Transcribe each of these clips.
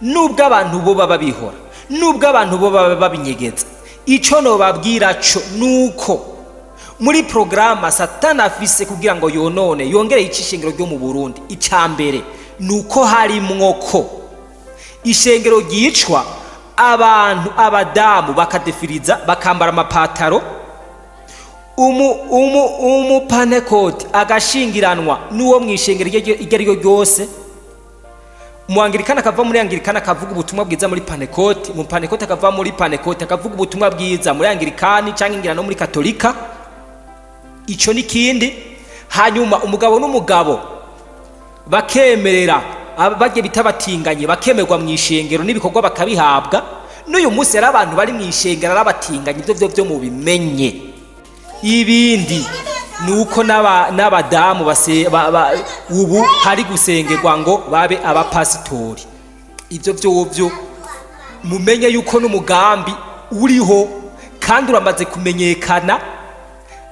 Nubwo abantu bo baba bihora, nubwo abantu bo baba babinyegeza, icyo nobabwira cyo nuko muri porogaramu Satani afise kugira ngo yonone, yongere yice ishengero ryo mu Burundi, icya mbere ni uko harimwo ko ishengero ryicwa, abantu, abadamu bakadefiriza, bakambara amapataro, umupanekoti agashingiranwa n'uwo mu ishengero iryo ari ryo ryose, Umuangirikani akava muri Angirikani akavuga ubutumwa bwiza muri Panekoti, mu Panekoti akava muri Panekoti akavuga ubutumwa bwiza muri Angirikani cyangwa ingira no muri Katolika. Icyo ni kindi. Hanyuma umugabo n'umugabo bakemerera, bajya bita batinganye, bakemerwa mu ishengero n'ibikorwa bakabihabwa. N'uyu munsi rero abantu bari mu ishengero ari abatinganye, ibyo byo mubimenye. Ibindi ni uko n'abadamu ubu hari gusengerwa ngo babe abapasitori. Ibyo byo mumenye yuko n'umugambi uriho kandi uramaze kumenyekana,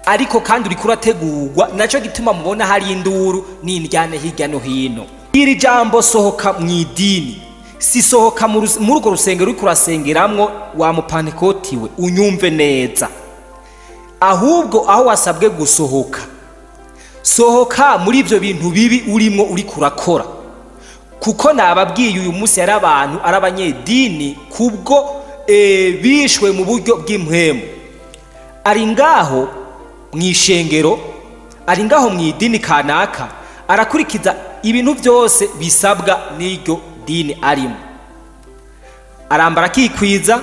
ariko kandi uriko urategurwa. Nacyo gituma mubona hari induru n'indyane hirya no hino. Iri jambo "sohoka mu idini", si sohoka muri urwo rusengero uriko urasengeramwo, wa Mupantekoti we, unyumve neza. Ahubwo aho wasabwe gusohoka, sohoka muri ibyo bintu bibi urimo, uriko urakora, kuko nababwiye, uyu munsi yari abantu ari abanyedini kubwo bishwe mu buryo bw'impwemu. Ari ngaho mu ishengero, ari ngaho mu idini kanaka, arakurikiza ibintu byose bisabwa n'iryo dini arimo, arambara akikwiza,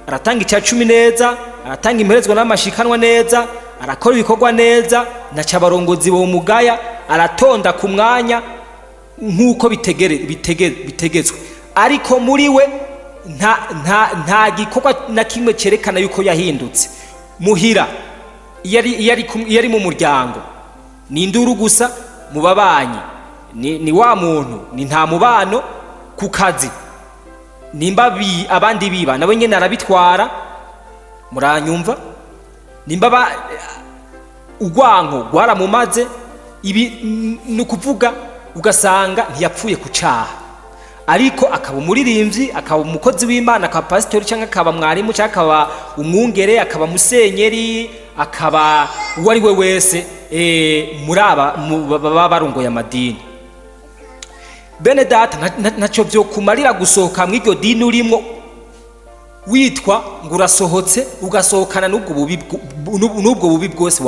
aratanga icya cumi neza, aratanga imperezwa n'amashikanwa neza, arakora ibikorwa neza, ntaca abarongozi bomugaya, aratonda ku mwanya nk'uko bitegetswe, ariko muri we nta gikorwa na kimwe cyerekana yuko yahindutse. Muhira iyo ari mu muryango ni induru gusa, mu babanyi ni wa muntu ni nta mubano, ku kazi nimba abandi biba nawe nyene arabitwara. Muranyumva? Nimba urwanko rwaramumaze, ibi ni ukuvuga ugasanga ntiyapfuye ku caha, ariko akaba umuririmbyi, akaba umukozi w'Imana, akaba pasitori, cyangwa akaba mwarimu, cyangwa akaba umwungere, akaba musenyeri, akaba uwo ari we wese muri aba baba barongoye amadini. Bene data, ntacyo byo kumarira gusohoka mu iryo dini urimo witwa ngo urasohotse, ugasohokana n'ubwo bubi bwose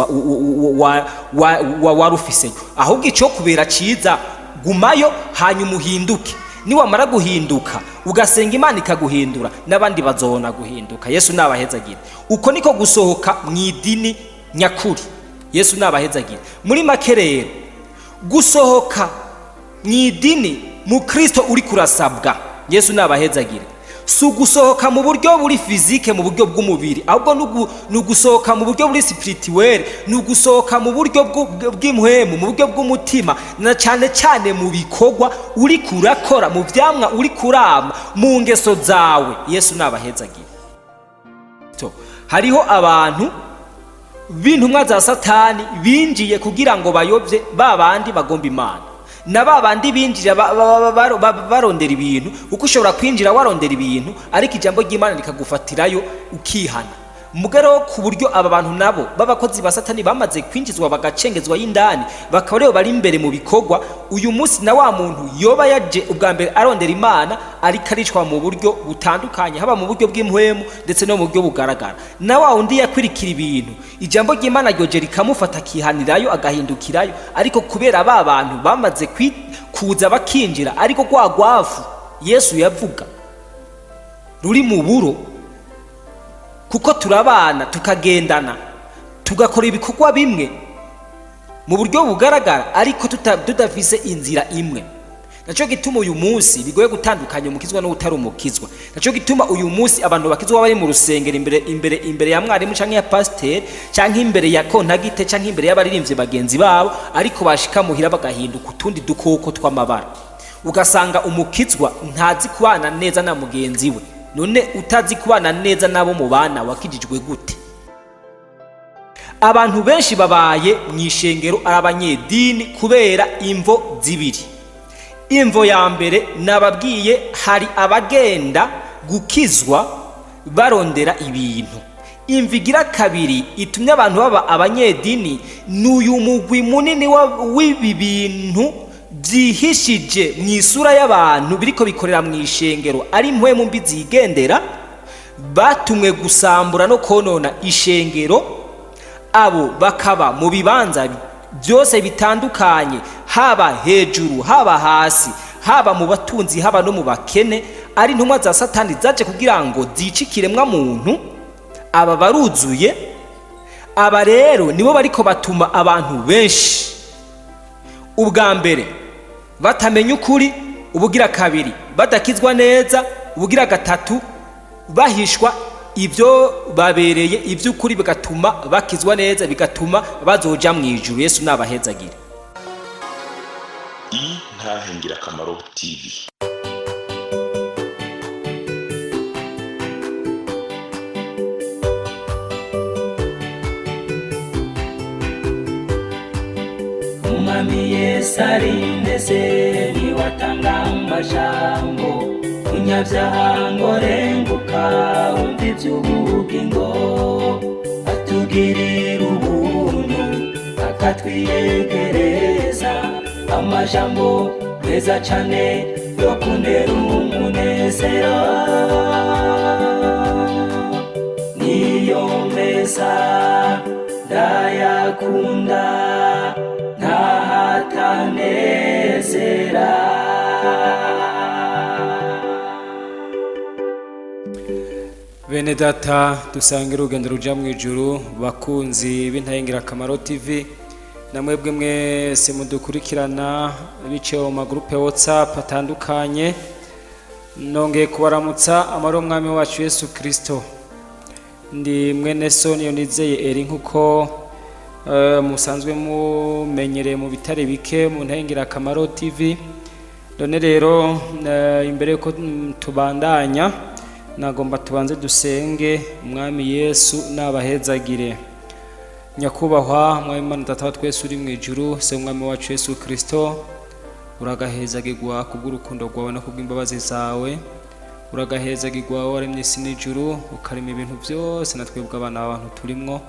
wari ufiseyo. Ahubwo icyo kubera cyiza, gumayo, hanyuma uhinduke. Niwamara guhinduka, ugasenga Imana ikaguhindura, n'abandi bazobona guhinduka. Yesu nabahezagire. Uko niko gusohoka mu idini nyakuri. Yesu nabahezagire. Muri make rero, gusohoka mu idini mu Kristo uri kurasabwa, Yesu nabahezagire, si ugusohoka mu buryo buri physique, mu buryo bw'umubiri, ahubwo ni ugusohoka mu buryo buri spirituel, ni ugusohoka mu buryo bw'impwemu, mu buryo bw'umutima, na cyane cyane mu bikorwa uri kurakora, mu vyamwa uri kurama, mu ngeso zawe. Yesu nabahezagire. To, hariho abantu b'intumwa za Satani binjiye kugira ngo bayobye ba bandi bagomba Imana, na ba bandi binjira barondera ibintu, kuko ushobora kwinjira warondera ibintu, ariko ijambo ry'Imana rikagufatirayo ukihana. Mugero ku buryo aba bantu nabo b'abakozi ba Satani bamaze kwinjizwa, bagacengezwa y'indani, bakaba rero bari imbere mu bikorwa. Uyu munsi na wa muntu yoba yaje ubwa mbere arondera Imana, ariko aricwa mu buryo butandukanye, haba mu buryo bw'impwemu ndetse no mu buryo bugaragara. Na wa wundi yakwirikira ibintu, ijambo ry'Imana ryoje rikamufata, akihanirayo, agahindukirayo, ariko kubera ba bantu bamaze kuza bakinjira, ariko rwa rwavu Yesu yavuga ruri mu buro, kuko turabana, tukagendana, tugakora ibikorwa bimwe mu buryo bugaragara, ariko tudafise inzira imwe. Nacyo gituma uyu munsi bigoye gutandukanya umukizwa n'utari umukizwa. Nacyo gituma uyu munsi abantu bakizwa bari mu rusengero, imbere ya mwarimu cyangwa ya pasiteri cyangwa imbere ya kontagite cyangwa imbere y'abaririmbyi bagenzi babo, ariko bashika muhira bagahinduka utundi dukoko tw'amabara. Ugasanga umukizwa ntazi kubana neza na mugenzi we. None utazi kubana neza n'abo mubana, wakijijwe gute? Abantu benshi babaye mu ishengero ari abanyedini kubera imvo zibiri. Imvo ya mbere nababwiye, hari abagenda gukizwa barondera ibintu. Imvo igira kabiri itumye abantu baba abanyedini ni uyu mugwi munini w'ibi bintu byihishije mu isura y'abantu biriko bikorera mu ishengero, ari impwemu mbi zigendera, batumwe gusambura no konona ishengero. Abo bakaba mu bibanza byose bitandukanye, haba hejuru, haba hasi, haba mu batunzi, haba no mu bakene, ari intumwa za Satani zaje kugira ngo zice ikiremwa muntu. Aba baruzuye. Aba rero nibo bariko batuma abantu benshi, ubwa mbere batamenya ukuri, ubugira kabiri badakizwa neza, ubugira gatatu bahishwa ibyo babereye iby'ukuri, bigatuma bakizwa neza, bigatuma bazoja mu ijuru. Yesu nabahezagire. Intahe Ngirakamaro TV. Umwami Yesu arindeze, niwe atanga amajambo. Munyabyaha ngo renguka, wumva iby'ubugingo. Atugirira ubuntu, akatwiyegereza amajambo meza cane yo kuntera umunezero. Niyo meza ndayakunda, ntahatanezera. Bene data dusangira urugendo ruja mu ijuru, bakunzi b'Intayengirakamaro TV, na mwebwe mwese mudukurikirana biciye mu magurupe WhatsApp atandukanye, nongeye kubaramutsa amahoro y'Umwami wacu Yesu Kristo. Ndi mwene so Niyonizeye Eri, nkuko musanzwe mumenyereye mu bitare bike mu Ntayengirakamaro TV. None rero, imbere yuko tubandanya, nagomba tubanze dusenge. Umwami Yesu nabahezagire. Nyakubahwa Mwami Imana Data wa twese uri mu ijuru, se Umwami wacu Yesu Kristo, uragahezagirwa kubw'urukundo rwawe no kubw'imbabazi zawe. Uragahezagirwa waremye isi n'ijuru, ukarema ibintu byose, na twebwe abana b'abantu turimwo.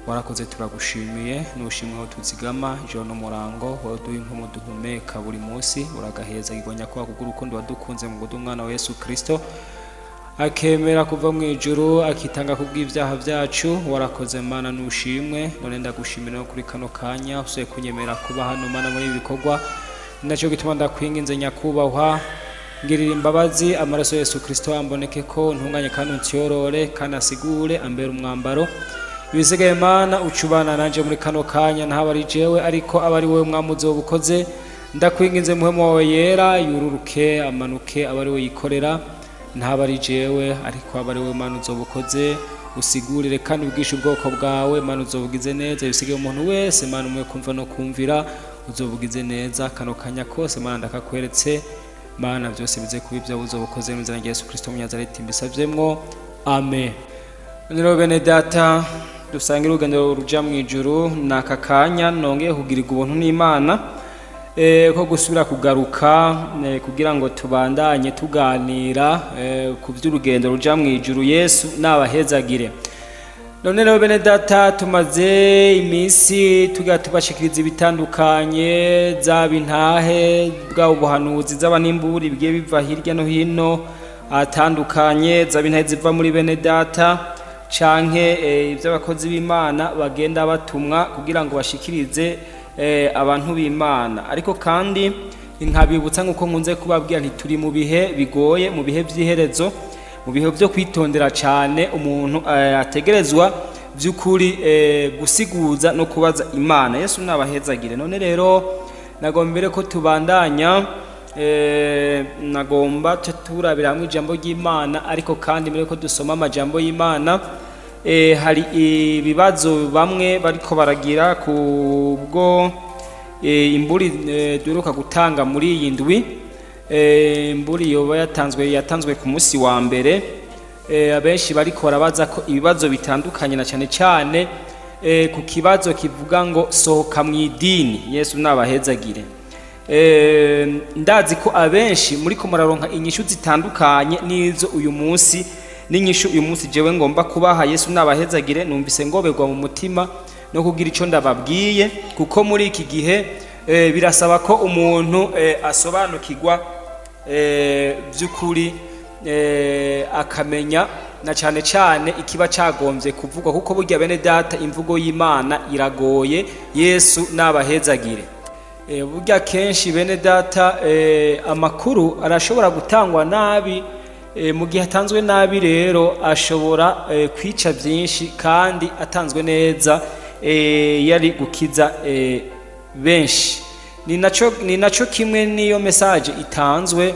Warakoze, turagushimiye. Nushimwe aho tuzigama ijoro n'umurango, wowe uduha impumu duhumeka buri munsi. Uragahezagirwa nyakubahwa kubw'urukundo wadukunze mu guduha umwana wa Yesu Kristo, akemera kuva mu ijuru akitanga kubw'ibyaha byacu. Warakoze Mana, nushimwe. None ndagushimira no kuri kano kanya usuye kunyemera kuba hano Mana muri ibi bikorwa. Ni nacyo gituma ndakwinginze nyakubahwa, ngirira imbabazi, amaraso Yesu Kristo amboneke ko ntunganye, kandi unsyorore, kandi asigure, ambere umwambaro. Ibisigaye Mana ucubana nanje muri kano kanya, ntaba ari jewe ariko aba ari wowe Mwami uzoba ukoze. Ndakwinginze, muhemu wawe yera yururuke, amanuke, aba ari we yikorera, ntaba ari jewe ariko aba ari wowe Mana uzoba ukoze. Usigurire kandi ubwishe ubwoko bwawe Mana, uzobugize neza. Ibisigaye umuntu wese Mana umwe kumva no kumvira, uzobugize neza. Kano kanya kose Mana ndakakweretse Mana, byose bize kuba ibyawe uzoba ukoze. Mu izina rya Yesu Kristo Munyanzareti mbisavyemwo, amen. Rero bene data dusangira urugendo ruja mu ijuru, ni aka kanya nongeye kugirirwa ubuntu n'Imana ko gusubira kugaruka kugira ngo tubandanye tuganira ku by'urugendo ruja mu ijuru. Yesu nabahezagire. None rero bene data, tumaze iminsi tugira tubashikiriza ibitandukanye, zaba intahe bwaba ubuhanuzi, zaba n'imburi bigiye biva hirya no hino atandukanye, zaba intahe ziva muri bene data canke iby'abakozi b'Imana bagenda batumwa kugira ngo bashikirize abantu b'Imana. Ariko kandi nkabibutsa nk'uko nkunze kubabwira, ntituri mu bihe bigoye, mu bihe by'iherezo, mu bihe byo kwitondera cyane, umuntu ategerezwa by'ukuri gusiguza no kubaza Imana. Yesu nabahezagire. None rero nagomba mbere ko tubandanya, nagomba turabira hamwe ijambo ry'Imana. Ariko kandi mbere ko dusoma amajambo y'Imana, hari ibibazo bamwe bariko baragira kubwo imburi duheruka gutanga muri iyi ndwi. Imburi yoba yatanzwe ku munsi wa mbere. Abenshi bariko barabaza ko ibibazo bitandukanye, na cyane cyane ku kibazo kivuga ngo sohoka mu idini. Yesu nabahezagire. Ndazi ko abenshi muriko muraronka inyishu zitandukanye n'izo uyu munsi, n'inyishu uyu munsi jewe ngomba kubaha. Yesu nabahezagire. Numvise ngoberwa mu mutima no kugira ico ndababwiye, kuko muri iki gihe birasaba ko umuntu asobanukirwa by'ukuri, akamenya na cyane cyane ikiba cyagombye kuvugwa, kuko burya, bene data, imvugo y'Imana iragoye. Yesu nabahezagire. Burya kenshi, bene data, amakuru arashobora gutangwa nabi. Mu gihe atanzwe nabi rero ashobora kwica byinshi, kandi atanzwe neza yari gukiza benshi. Ni naco kimwe n'iyo message itanzwe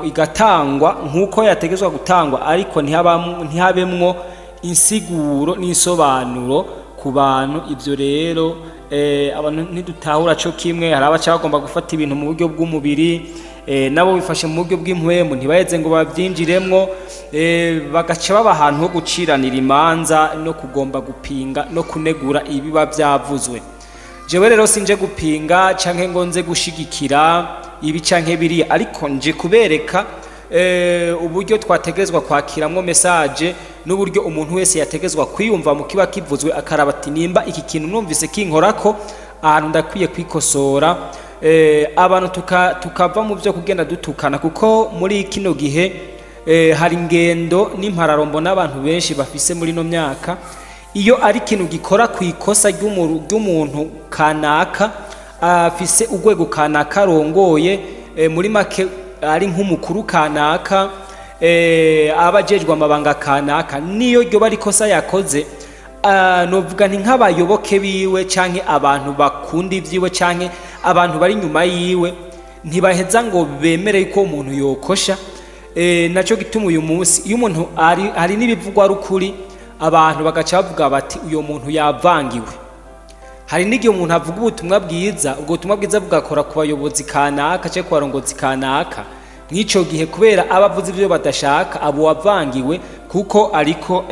igatangwa nk'uko yategezwa gutangwa, ariko ntihabemwo insiguro n'insobanuro ku bantu. Ibyo rero abantu ntidutahura co kimwe. Hari abaca bagomba gufata ibintu mu buryo bw'umubiri, nabo bifashe mu buryo bw'impwemu ntibaheze ngo babyinjiremwo, bagaca baba ahantu ho guciranira imanza no kugomba gupinga no kunegura ibiba byavuzwe. Jewe rero sinje gupinga canke ngo nze gushigikira ibi canke biriya, ariko nje kubereka uburyo twategezwa kwakiramwo message n'uburyo umuntu wese yategezwa kwiyumva mu kiba kivuzwe, akaraba ati: "Nimba iki kintu numvise kinkorako ahantu, ndakwiye kwikosora." Abantu tukava mu byo kugenda dutukana, kuko muri kino gihe hari ingendo n'impararo mbona abantu benshi bafise muri ino myaka. Iyo ari ikintu gikora ku ikosa ry'umuntu kanaka afise urwego kanaka arongoye, muri make ari nk'umukuru kanaka, aba ajejwe amabanga kanaka, niyo ryoba ari ikosa yakoze, novuga nti nk'abayoboke biwe canke abantu bakunda ivyiwe canke abantu bari inyuma yiwe ntibaheza ngo bemere yuko uwo muntu yokosha. Naco gituma uyu munsi iyo umuntu ari hari n'ibivugwa ari ukuri, abantu bagaca bavuga bati: "Uyo muntu yavangiwe." Hari n'igihe umuntu avuga ubutumwa bwiza, ubwo butumwa bwiza bugakora ku bayobozi kanaka cyangwa ku barongozi kanaka. Mw'ico gihe, kubera aba avuze ibyo badashaka, abo wavangiwe, kuko ariko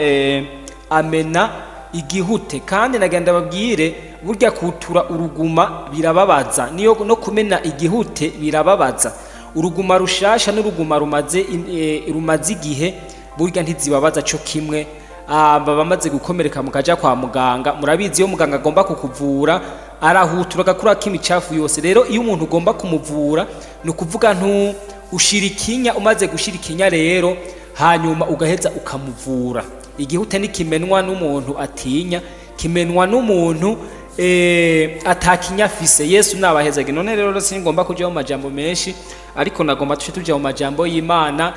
amena igihute. Kandi nagenda babwire, burya kutura uruguma birababaza, niyo no kumena igihute birababaza. Uruguma rushasha n'uruguma rumaze igihe burya ntizibabaza co kimwe. Baba bamaze gukomereka mukaja kwa muganga, murabizi, iyo muganga agomba kukuvura arahutura agakurako imicafu yose. Rero iyo umuntu ugomba kumuvura, ni ukuvuga ntu ushira ikinya, umaze gushira ikinya rero hanyuma ugaheza ukamuvura. Igihute ntikimenwa n'umuntu atinya, kimenwa n'umuntu atakinya afise. Yesu nabahezage. None rero singomba kuja mu majambo menshi, ariko nagomba tuce tuja mu majambo y'Imana.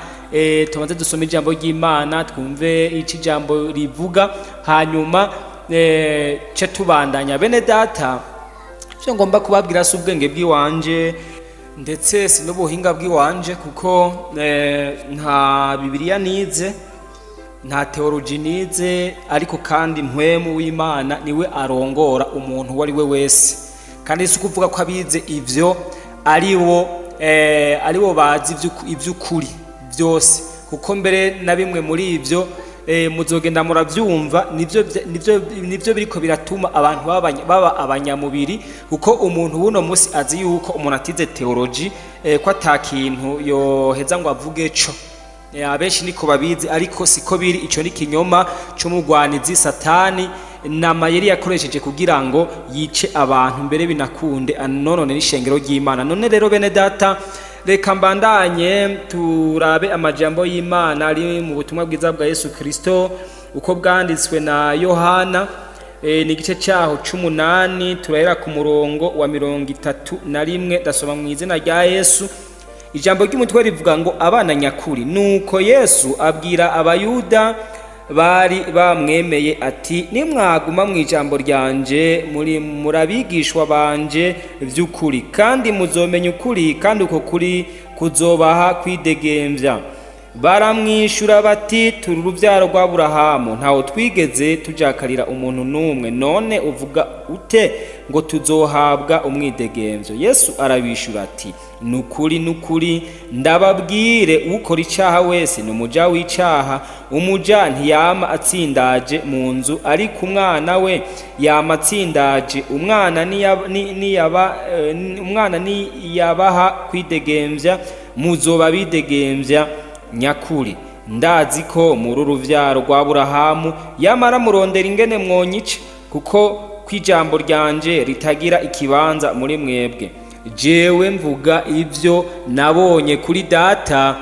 Tubanze dusome ijambo ry'Imana, twumve ico ijambo rivuga, hanyuma ce tubandanya. Bene data, ivyo ngomba kubabwira si ubwenge bw'iwanje, ndetse si n'ubuhinga bw'iwanje, kuko nta Bibiliya nize, nta théologie nize, ariko kandi mpwemu w'Imana niwe arongora umuntu uwo ari we wese. Kandi si ukuvuga ko abize ivyo aribo bazi ivy'ukuri byose, kuko mbere na bimwe muri ivyo muzogenda muravyumva, nivyo biriko biratuma abantu baba abanyamubiri, kuko umuntu w'uno musi azi yuko umuntu atize théologie ko ata kintu yoheza ngo avuge co. Abenshi niko babizi, ariko siko biri. Ico ni kinyoma c'umugwanizi Satani, na mayeri yakoresheje kugira ngo yice abantu, mbere binakunde anonone n'ishengero ry'Imana. None rero, bene data, reka mbandanye turabe amajambo y'Imana ari mu butumwa bwiza bwa Yesu Kristo uko bwanditswe na Yohana. Ni igice cyaho c'umunani, turahera ku murongo wa 31. Ndasoma mu izina rya Yesu. Ijambo ry'umutwe rivuga ngo: "Abana nyakuri." Nuko Yesu abwira Abayuda bari bamwemeye ati: "Nimwaguma mu ijambo ryanje, muri murabigishwa banje by'ukuri, kandi muzomenya ukuri, kandi uko kuri kuzobaha kwidegembya." Baramwishyura bati: "Turi urubyaro rw'Aburahamu, ntawe twigeze tujakarira umuntu n'umwe. None uvuga ute Ngo tuzohabwa umwidegemvyo. Yesu arabishura ati: "Nukuri, nukuri, ndababwire, ukora icaha wese ni umuja w'icaha. Umuja ntiyama atsindaje mu nzu, ariko umwana we yama atsindaje. Umwana umwana niyabaha kwidegemvya, muzoba bidegemvya nyakuri. Ndazi ko muri uruvyaro rwa Aburahamu, yamara murondera ingene mwonyica, kuko kw'ijambo ryanje ritagira ikibanza muri mwebwe. Jewe mvuga ivyo nabonye kuri Data,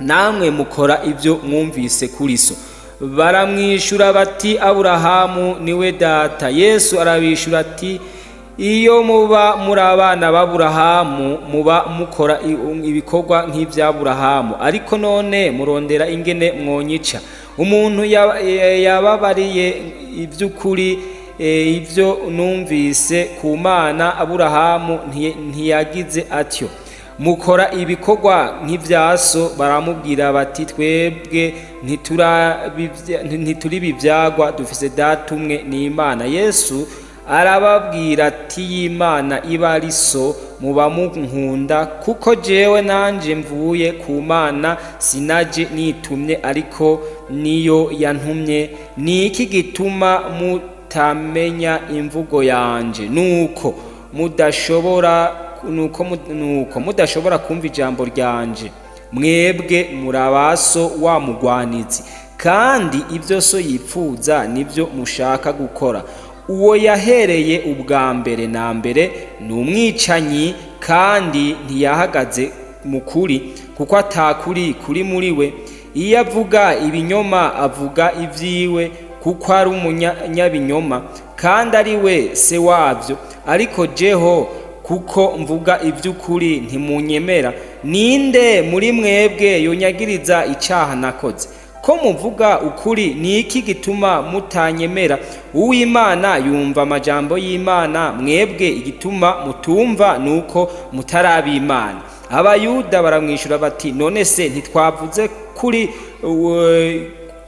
namwe mukora ibyo mwumvise kuri so." Baramwishyura bati: "Aburahamu niwe data." Yesu arabishyura ati: "Iyo muba muri abana b'Aburahamu, muba mukora ibikorwa nk'iby'Aburahamu. Ariko none murondera ingene mwonyica, umuntu yababariye iby'ukuri, ibyo numvise ku Mana. Aburahamu ntiyagize atyo. Mukora ibikorwa nk'ibya so." Baramubwira bati: "Twebwe ntituri ibibyagwa, dufise Data umwe, ni Imana." Yesu arababwira ati: "Y'Imana iba ari so, muba munkunda, kuko jewe nanje mvuye ku Mana. Sinaje nitumye, ariko niyo yantumye. Ni iki gituma mutamenya imvugo yanje? Nuko mudashobora kumva ijambo ryanje. Mwebwe muri abaso wa mugwanizi, kandi ibyo so yipfuza nibyo mushaka gukora. Uwo yahereye ubwa mbere na mbere ni umwicanyi, kandi ntiyahagaze mu kuri, kuko atakuri kuri muri we. Iyo avuga ibinyoma, avuga ibyiwe, kuko ari umunyabinyoma kandi ari we se wabyo. Ariko jeho, kuko mvuga iby'ukuri, ntimunyemera. Ninde muri mwebwe yonyagiriza icyaha nakoze? Ko muvuga ukuri, ni iki gituma mutanyemera? Uw'Imana yumva amajambo y'Imana. Mwebwe igituma mutumva nuko mutarabimana." Abayuda baramwishyura bati: "None se ntitwavuze kuri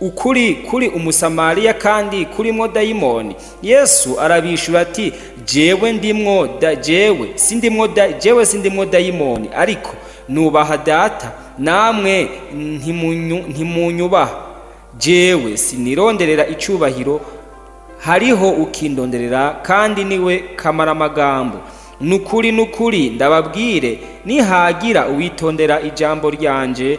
ukuri kuri Umusamariya kandi kurimwo dayimoni?" Yesu arabishura ati: "Jewe ndimwo da, jewe sindimwo dayimoni, ariko nubaha Data, namwe ntimunyubaha. Jewe sinironderera icubahiro, hariho ukindonderera, kandi niwe kamaramagambo. Nukuri, nukuri, ndababwire, nihagira uwitondera ijambo ryanje,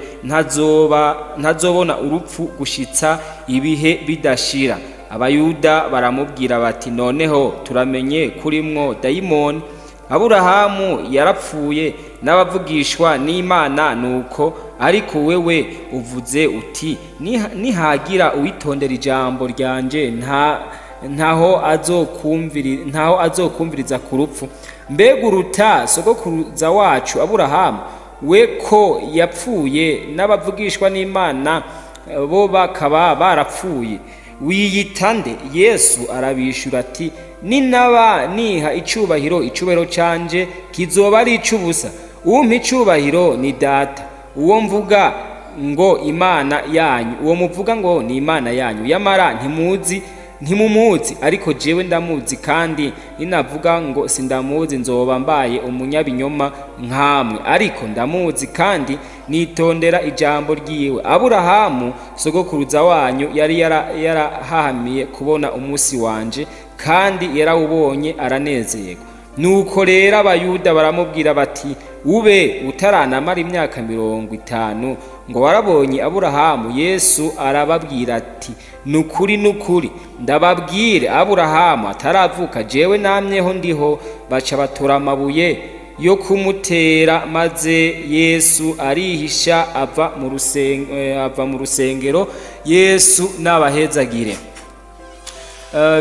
ntazobona urupfu gushitsa ibihe bidashira." Abayuda baramubwira bati: "Noneho turamenye kurimwo dayimoni. Aburahamu yarapfuye, n'abavugishwa n'Imana nuko, ariko wewe uvuze uti: 'Nihagira uwitondera ijambo ryanje, ntaho azokumviriza ku rupfu.' Mbega uruta sogokuruza wacu Aburahamu? We ko yapfuye, n'abavugishwa n'Imana bo bakaba barapfuye, wiyita nde?" Yesu arabishura ati: "Ninaba niha icubahiro, icubahiro canje kizoba ari ic'ubusa. Umpa icubahiro ni Data, uwo mvuga ngo Imana yanyu, uwo muvuga ngo ni Imana yanyu. Yamara ntimuzi, ntimumuzi, ariko jewe ndamuzi. Kandi ninavuga ngo sindamuzi, nzoba mbaye umunyabinyoma nkamwe. Ariko ndamuzi kandi nitondera ijambo ryiwe. Aburahamu sogokuruza wanyu yari yarahahamiye kubona umunsi wanje, kandi yarawubonye aranezerwa." Nuko rero Abayuda baramubwira bati: "Ube utaranamara imyaka 50, ngo warabonye Aburahamu?" Yesu arababwira ati: "Nukuri, nukuri, ndababwire, Aburahamu ataravuka, jewe namyeho ndiho." Baca batora amabuye yo kumutera, maze Yesu arihisha ava mu rusengero. Yesu n'abahezagire.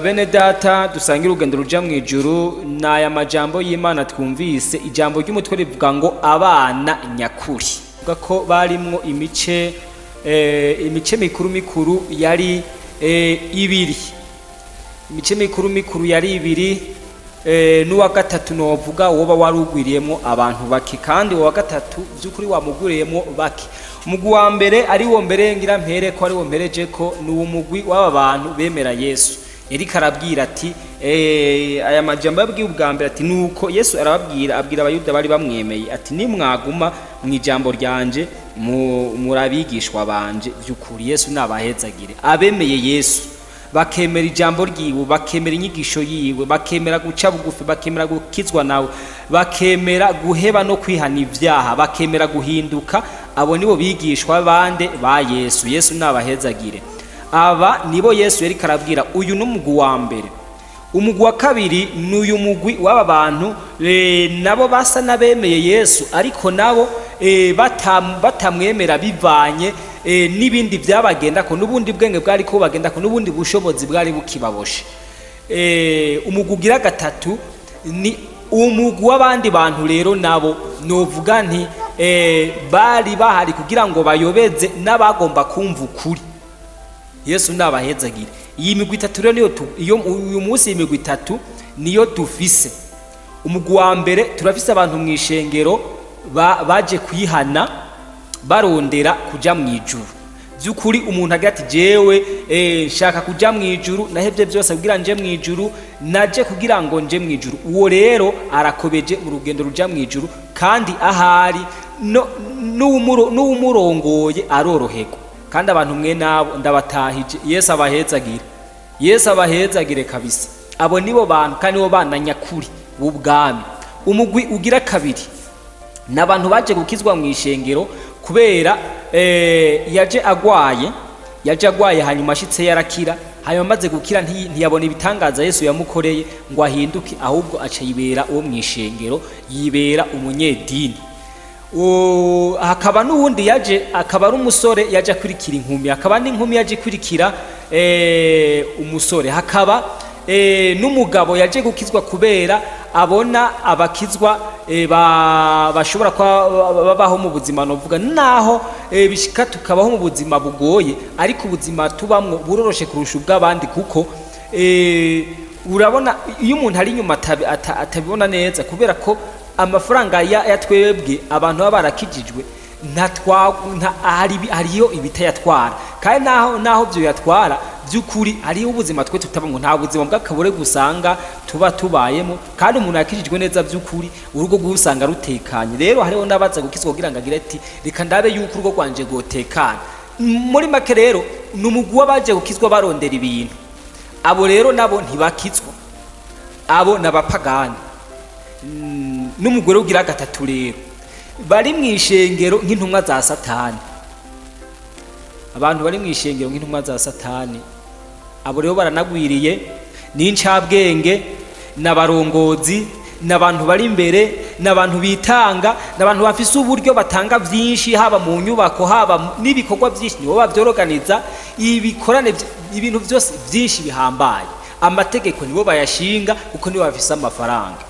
Bene data dusangira urugendo ruja mu ijuru, ni aya majambo y'Imana twumvise. Ijambo ry'umutwe rivuga ngo abana nyakuri. Vuga ko barimwo imice mikuru mikuru yari ibiri. Imice mikuru mikuru yari ibiri, n'uwa gatatu novuga woba warugwiriyemwo abantu bake, kandi uwa gatatu by'ukuri wamugwiriyemwo bake. Umugwi wa mbere, ari wo mbere ngira mpere ko ari wo mpereje ko, ni uwo mugwi w'aba bantu bemera Yesu. Yariko arabwira ati: Aya majambo yabwiye ubwa mbere ati nuko Yesu arababwira, abwira Abayuda bari bamwemeye ati: "Nimwaguma mu ijambo ryanje, murabigishwa banje by'ukuri." Yesu nabahezagire abemeye Yesu, bakemera ijambo ryiwe, bakemera inyigisho yiwe, bakemera guca bugufi, bakemera gukizwa nawe, bakemera guheba no kwihana ibyaha, bakemera guhinduka. Abo nibo bigishwa bande? Ba Yesu. Yesu nabahezagire. Aba nibo Yesu yariko arabwira. Uyu ni umugwi wa mbere. Umugwi wa kabiri ni uyu mugwi w'aba bantu, nabo basa n'abemeye Yesu, ariko nabo batamwemera bivanye n'ibindi byabagendako, n'ubundi bwenge bwari ko bagendako, n'ubundi bushobozi bwari bukibaboshe. Umugwi ugira gatatu ni umugwi w'abandi bantu rero, nabo novuga nti bari bahari kugira ngo bayobeze n'abagomba kumva ukuri. Yesu nabahezagire. Iyi migwi itatu rero niyo iyo uyu munsi, iyi migwi itatu niyo dufise. Umugwi wa mbere, turafise abantu mu ishengero baje kwihana barondera kuja mu ijuru by'ukuri. Umuntu agira ati: "Jewe nshaka kuja mu ijuru, nahevye byose kugira nje mu ijuru, naje kugira ngo nje mu ijuru." Uwo rero arakobeje mu rugendo ruja mu ijuru, kandi ahari no n'uwumurongoye aroroherwa. Kandi abantu mwe nabo ndabatahije. Yesu abahezagire, Yesu abahezagire kabisa. Abo nibo bantu kandi nibo bana nyakuri b'ubwami. Umugwi ugira kabiri ni abantu baje gukizwa mu ishengero kubera yaje agwaye, yaje agwaye, hanyuma ashitse yarakira. Hanyuma amaze gukira ntiyabona ibitangaza Yesu yamukoreye ngo ahinduke, ahubwo aca yibera uwo mu ishengero, yibera umunyedini. Hakaba n'uwundi yaje akaba ari umusore yaje akurikira inkumi, hakaba n'inkumi yaje ikurikira umusore, hakaba n'umugabo yaje gukizwa kubera abona abakizwa bashobora kuba babaho mu buzima, novuga naho bishika tukabaho mu buzima bugoye, ariko ubuzima tubamwo buroroshe kurusha ubw'abandi, kuko urabona iyo umuntu ari inyuma atabibona neza, kubera ko amafaranga ya twebwe abantu baba barakijijwe hariyo ibitayatwara. Kandi naho byo yatwara, by'ukuri hariho ubuzima twe tutabamo, nta buzima bw'akabure gusanga tuba tubayemo. Kandi umuntu yakijijwe neza by'ukuri, urugo rwiwe usanga rutekanye. Rero hariho n'abaza gukizwa kugira ngo agire ati: "Reka ndabe yuko urugo rwanje rwotekana." Muri make rero ni umugwi w'abaje gukizwa barondera ibintu. Abo rero nabo ntibakizwa, abo ni abapagani. N'umugore ugira gatatu rero bari mu ishengero nk'intumwa za Satani, abantu bari mu ishengero nk'intumwa za Satani. Abo rero baranagwiriye, n'incabwenge, n'abarongozi, n'abantu bari imbere, n'abantu bitanga, n'abantu bafise uburyo, batanga byinshi, haba mu nyubako, haba n'ibikorwa byinshi, nibo babyoroganiza ibikorane, ibintu byose byinshi bihambaye. Amategeko nibo bayashinga, kuko nibo bafise amafaranga,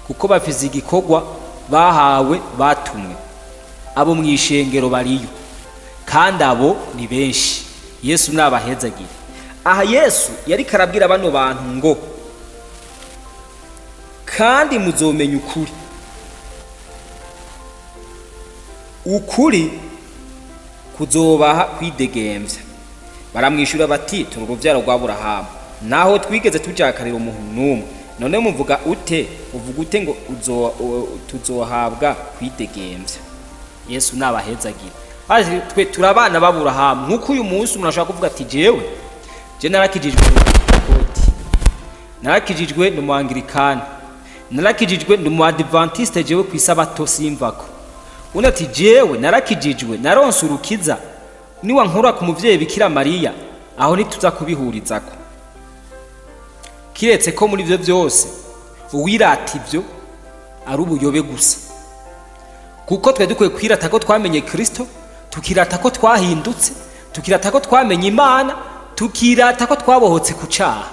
kuko bafise igikorwa bahawe, batumwe. Abo mu ishengero bariyo, kandi abo ni benshi. Yesu nabahezagire. Aha Yesu yariko arabwira bano bantu ngo: "Kandi muzomenya ukuri, ukuri kuzobaha kwidegemvya." Baramwishyura bati: "Turi urubyaro rwa Burahamu, naho twigeze tujakarira umuntu n'umwe. None muvuga ute, uvuga ute ngo tuzohabwa kwidegemvya?" Yesu nabahezagire. Maze twe turi abana b'Aburahamu. Nk'uko uyu munsi umuntu ashobora kuvuga ati: "Jewe je narakijijwe koti, narakijijwe ni umuangirikani, narakijijwe ni umuadventiste, jewe ku isabato simvako." Undi ati: "Jewe narakijijwe, naronse urukiza, niwa nkura ku muvyeyi Bikira Mariya." Aho ntituza kubihurizako, kiretse ko muri ivyo byose uwirata ivyo ari ubuyobe gusa, kuko twe dukwiye kwirata ko twamenye Kristo, tukirata ko twahindutse, tukirata ko twamenye Imana, tukirata ko twabohotse ku caha.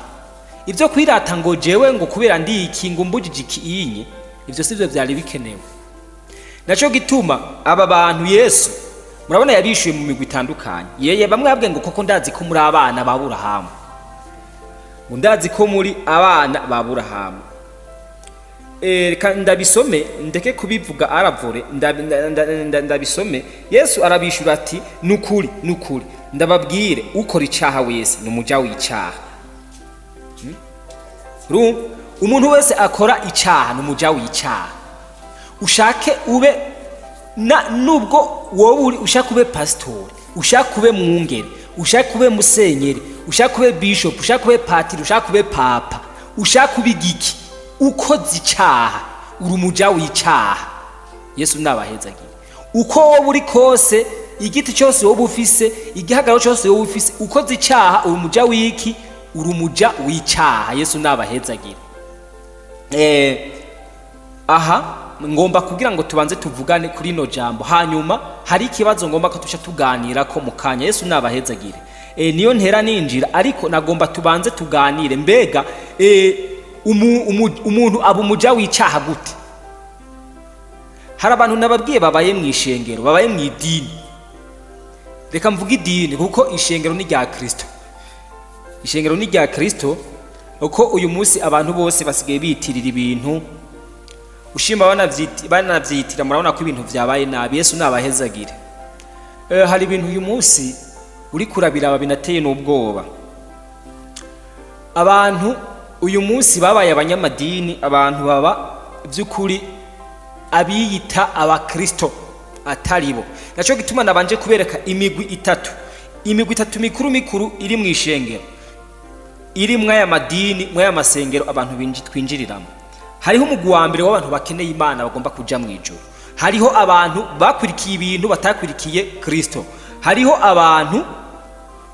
Ibyo kwirata ngo jewe ngo kubera ndi iki, ngo mbujije iki inye, ivyo sivyo vyari bikenewe. Naco gituma aba bantu Yesu murabona yabishuye mu migwi itandukanye. Yeye bamwe babwiye ngo: "Koko ndazi ko muri abana ba Burahamu," ngo: "Ndazi ko muri abana ba Burahamu." Reka ndabisome, ndeke kubivuga aravure, ndabisome. Yesu arabishura ati: "Nukuri, nukuri, ndababwire, ukora icaha wese ni umuja w'icaha." Urumva? Umuntu wese akora icyaha ni umuja w'icyaha. Ushake ube na nubwo wowe uri, ushaka ube pasitori, ushaka ube mwungere, ushaka ube musenyeri, ushaka ube bishop, ushaka ube patiri, ushaka ube papa, ushaka ube igiki, ukoze icyaha uri umuja w'icyaha. Yesu nabahezagire. Uko wowe uri kose, igiti cyose wowe ufise, igihagararo cyose wowe ufise, ukoze icyaha uri umuja w'iki? Uri umuja w'icyaha. Yesu nabahezagire. Aha ngomba kugira ngo tubanze tuvugane kuri ino jambo, hanyuma hari ikibazo ngomba ko tuca tuganira ko mu kanya. Yesu nabahezagire. Niyo ntera ninjira, ariko nagomba tubanze tuganire. Mbega umuntu aba umuja w'icyaha gute? Hari abantu nababwiye babaye mu ishengero, babaye mu idini. Reka mvuge idini kuko ishengero ni rya Kristo, ishengero ni rya Kristo. Uko uyu munsi abantu bose basigaye bitirira ibintu ushima banavyitira, murabona ko ibintu vyabaye nabi. Yesu nabahezagire. Hari ibintu uyu munsi uri kurabiraba binateye n'ubwoba. Abantu uyu munsi babaye abanyamadini, abantu baba by'ukuri abiyita abakristo atari bo. Naco gituma nabanje kubereka imigwi itatu, imigwi itatu mikuru mikuru iri mu ishengero, iri mw'aya madini, mw'aya masengero abantu twinjiriramo. Hariho umugwi wa mbere w'abantu bakeneye Imana, bagomba kuja mu ijuru. Hariho abantu bakwirikiye ibintu, batakwirikiye Kristo. Hariho abantu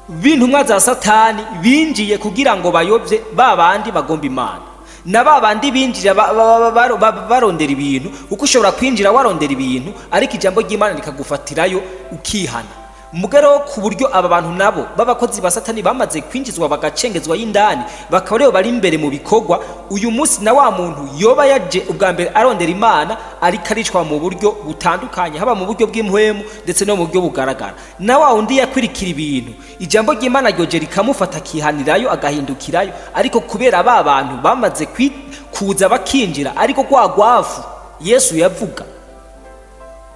b'intumwa za Satani binjiye kugira ngo bayobye ba bandi bagomba Imana, na ba bandi binjira barondera ibintu, kuko ushobora kwinjira warondera ibintu ariko ijambo ry'Imana rikagufatirayo ukihana. Mugero ku buryo aba bantu nabo b'abakozi ba Satani bamaze kwinjizwa bagacengezwa y'indani, bakaba aribo bari imbere mu bikorwa uyu munsi. Na wa muntu yoba yaje ubwa mbere arondera Imana ariko aricwa mu buryo butandukanye, haba mu buryo bw'impwemu ndetse no mu buryo bugaragara. Na wa wundi yakwirikira ibintu, ijambo ry'Imana ryoje rikamufata akihanirayo agahindukirayo, ariko kubera ba bantu bamaze kuza bakinjira, ariko kwa gwafu Yesu yavuga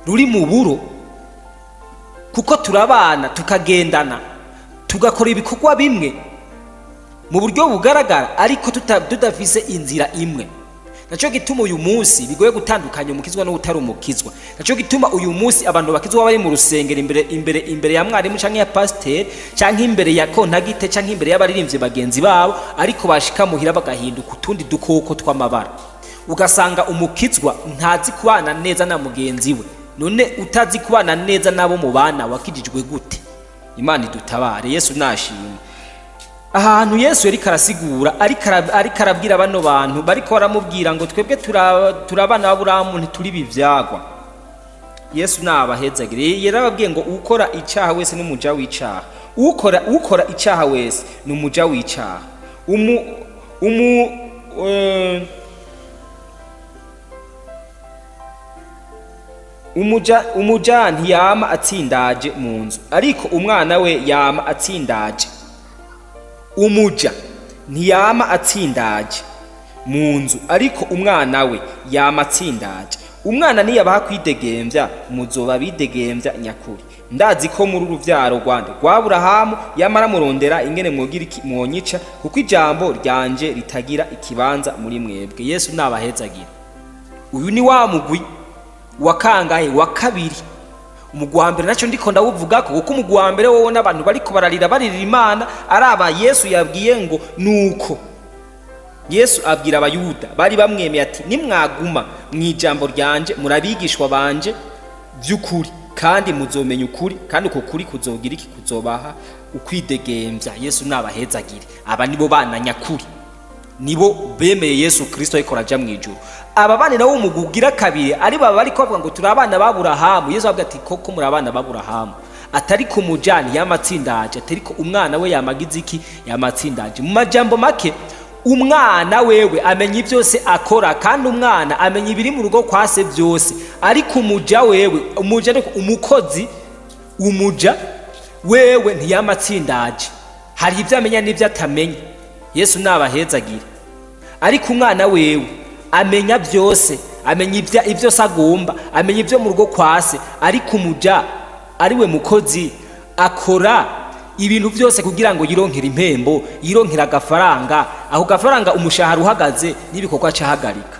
ruri mu buro, kuko turabana, tukagendana, tugakora ibikorwa bimwe mu buryo bugaragara, ariko tudafise inzira imwe. Naco gituma uyu munsi bigoye gutandukanya umukizwa n'utari umukizwa. Naco gituma uyu munsi abantu bakizwa bari mu rusengero imbere ya mwarimu canke ya pasiteri canke imbere ya kontagite canke imbere y'abaririmbyi bagenzi babo, ariko bashika muhira bagahinduka utundi dukoko tw'amabara. Ugasanga umukizwa ntazi kubana neza na mugenzi we. None utazi kubana neza n'abo mubana, wakijijwe gute? Imana idutabare. Yesu nashimwe. Ahantu Yesu yariko arasigura, ariko arabwira bano bantu bariko baramubwira ngo twebwe turabana b'Aburahamu, ntituri ibivyagwa. Yesu nabahezagire. Yarababwiye ngo ukora icyaha wese n'umuja w'icyaha. Ukora icyaha wese ni umuja w'icyaha. umu umu eh, umuja ntiyama atsindaje mu nzu, ariko umwana we yama atsindaje. Umuja ntiyama atsindaje mu nzu, ariko umwana we yama atsindaje. Umwana niyabaha kwidegembya, muzoba bidegembya nyakuri. Ndazi ko muri uruvyaro rwande rwa Burahamu, yamara murondera ingene mwogira iki mwonyica, kuko ijambo ryanje ritagira ikibanza muri mwebwe. Yesu nabahezagire. Uyu ni wa mugwi wa kangahe? Wa kabiri. Umugwi wa mbere nacyo ndiko ndawuvugako, kuko umugwi wa mbere wowe n'abantu bariko bararira, baririra Imana, araba Yesu yabwiye ngo nuko Yesu abwira Abayuda bari bamwemeye ati nimwaguma mu ijambo ryanje, murabigishwa banje by'ukuri, kandi muzomenya ukuri, kandi uko kuri kuzogira iki? Kuzobaha ukwidegembya. Yesu nabahezagire. Aba nibo bana nyakuri, nibo bemeye Yesu Kristo ariko araja mu ijuru. Aba bana nabo umugwi ugira kabiri ari baba bariko bavuga ngo turi abana b'Aburahamu. Yesu avuga ati koko muri abana b'Aburahamu, atari ku mujani yamatsindaje, atari ko umwana we yamagize iki? Yamatsindaje. Mu majambo make, umwana wewe amenya ibyose akora, kandi umwana amenya ibiri mu rugo kwa se byose. Ariko umuja wewe, umuja ariko umukozi, umuja wewe ntiyamatsindaje, hari ibyo amenya n'ibyo atamenya. Yesu nabahezagire. Ariko umwana wewe amenya byose, amenya ibyo se agomba, amenya ibyo mu rugo kwa se. Ariko umuja ariwe mukozi akora Ibintu byose kugira ngo yironkere impembo, yironkere agafaranga. Ako gafaranga, umushahara uhagaze, n'ibikorwa acahagarika.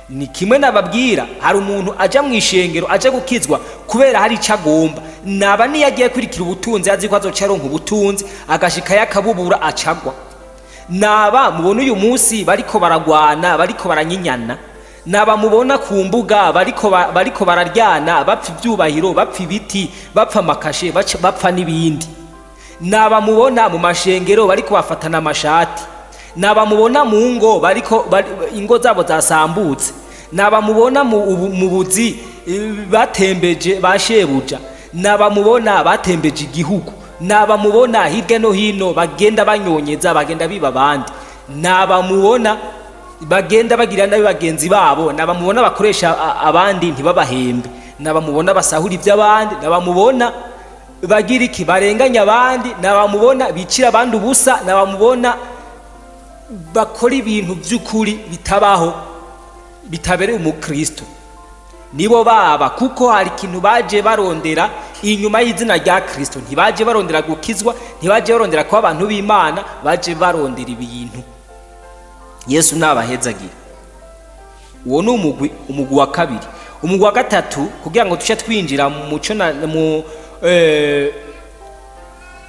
Ni kimwe nababwira, hari umuntu aja mu ishengero aje gukizwa kubera hari icyo agomba. Naba niyo agiye kurikira ubutunzi, azi ko azoca aronka ubutunzi, agashika yakabubura, acagwa. Naba mubona uyu munsi bariko baragwana, bariko baranyinyana. Naba mubona ku mbuga bariko bararyana, bapfa ibyubahiro, bapfa ibiti, bapfa amakashe, bapfa n'ibindi. Naba mubona mu mashengero bariko bafatana amashati. Naba mubona mu ngo bariko ingo zabo zasambutse. Naba mubona mu buzi batembeje ba shebuja. Naba mubona batembeje igihugu. Naba mubona hirya no hino bagenda banyonyeza, bagenda biba abandi. Naba mubona bagenda bagira nabi bagenzi babo. Naba mubona bakoresha abandi ntibabahembe. Naba mubona basahura iby'abandi. Naba mubona bagira iki, barenganya abandi. Naba mubona bicira abandi ubusa. Naba mubona bakora ibintu by'ukuri bitabaho, bitabereye umukristo. Nibo baba, kuko hari ikintu baje barondera inyuma y'izina rya Kristo. Ntibaje barondera gukizwa, ntibaje barondera kuba abantu b'Imana, baje barondera ibintu. Yesu nabahezagira. Uwo ni umugwi wa kabiri. Umugwi wa gatatu, kugira ngo tuce twinjira mu muco na mu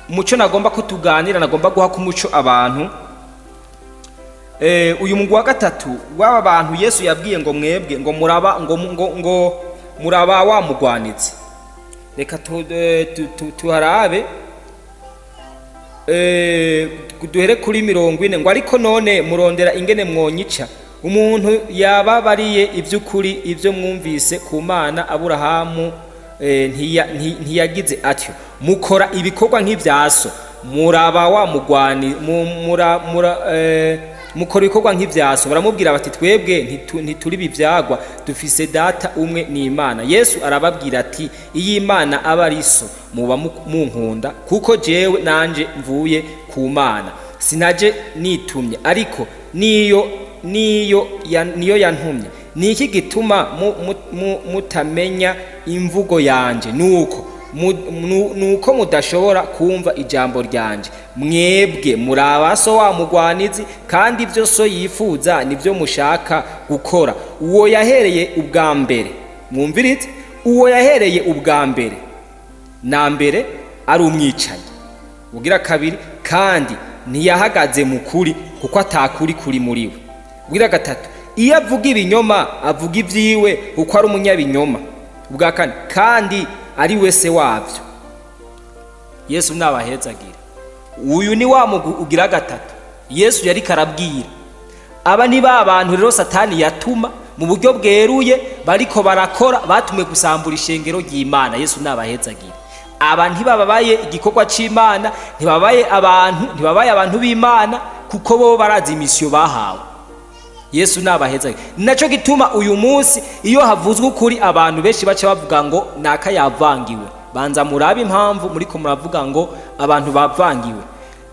muco nagomba ko tuganira, nagomba guha ku muco abantu. Uyu mugwi wa gatatu w'aba bantu Yesu yabwiye ngo mwebwe ngo muraba ngo muraba wa mugwanitsi. Reka tuharabe, duhere kuri 40, ngo: "Ariko none murondera ingene mwonyica, umuntu yaba bariye iby'ukuri ibyo mwumvise ku Mana. Aburahamu ntiyagize atyo. Mukora ibikorwa nk'ibya so." Muraba wa mugwani mukora ibikorwa nk'ibya so. Baramubwira bati: "Twebwe ntituri ibivyagwa, dufise data umwe, ni Imana." Yesu arababwira ati: "Iyo Imana aba ari so, muba munkunda, kuko jewe nanje mvuye ku Mana. Sinaje nitumye, ariko niyo yantumye. Ni iki gituma mutamenya imvugo yanje? Nuko nuko mudashobora kumva ijambo ryanje. Mwebwe muri abaso wa mugwanizi, kandi ibyo so yifuza nibyo mushaka gukora. Uwo yahereye ubwa mbere," mwumvirize, "uwo yahereye ubwa mbere na mbere ari umwicanyi, ugira kabiri, kandi ntiyahagaze mu kuri, kuko atakuri kuri muri we. Ugira gatatu, iyo avuga ibinyoma avuga ibyiwe, kuko ari umunyabinyoma. Ubwa kane, kandi ari we se wabyo." Yesu nabahezagire. Uyu ni wa mugwi ugira gatatu Yesu yari karabwira. Aba ni ba bantu rero Satani yatuma mu buryo bweruye, bariko barakora, batumwe gusambura ishengero ry'Imana. Yesu nabahezagire. Aba ntibababaye igikorwa c'Imana, ntibabaye abantu, ntibabaye abantu b'Imana, kuko bo barazi mission bahawe. Yesu nabahezagire. Naco gituma uyu munsi iyo havuzwe ukuri, abantu benshi baca bavuga ngo naka yavangiwe. Banza murabe impamvu muriko muravuga ngo abantu bavangiwe.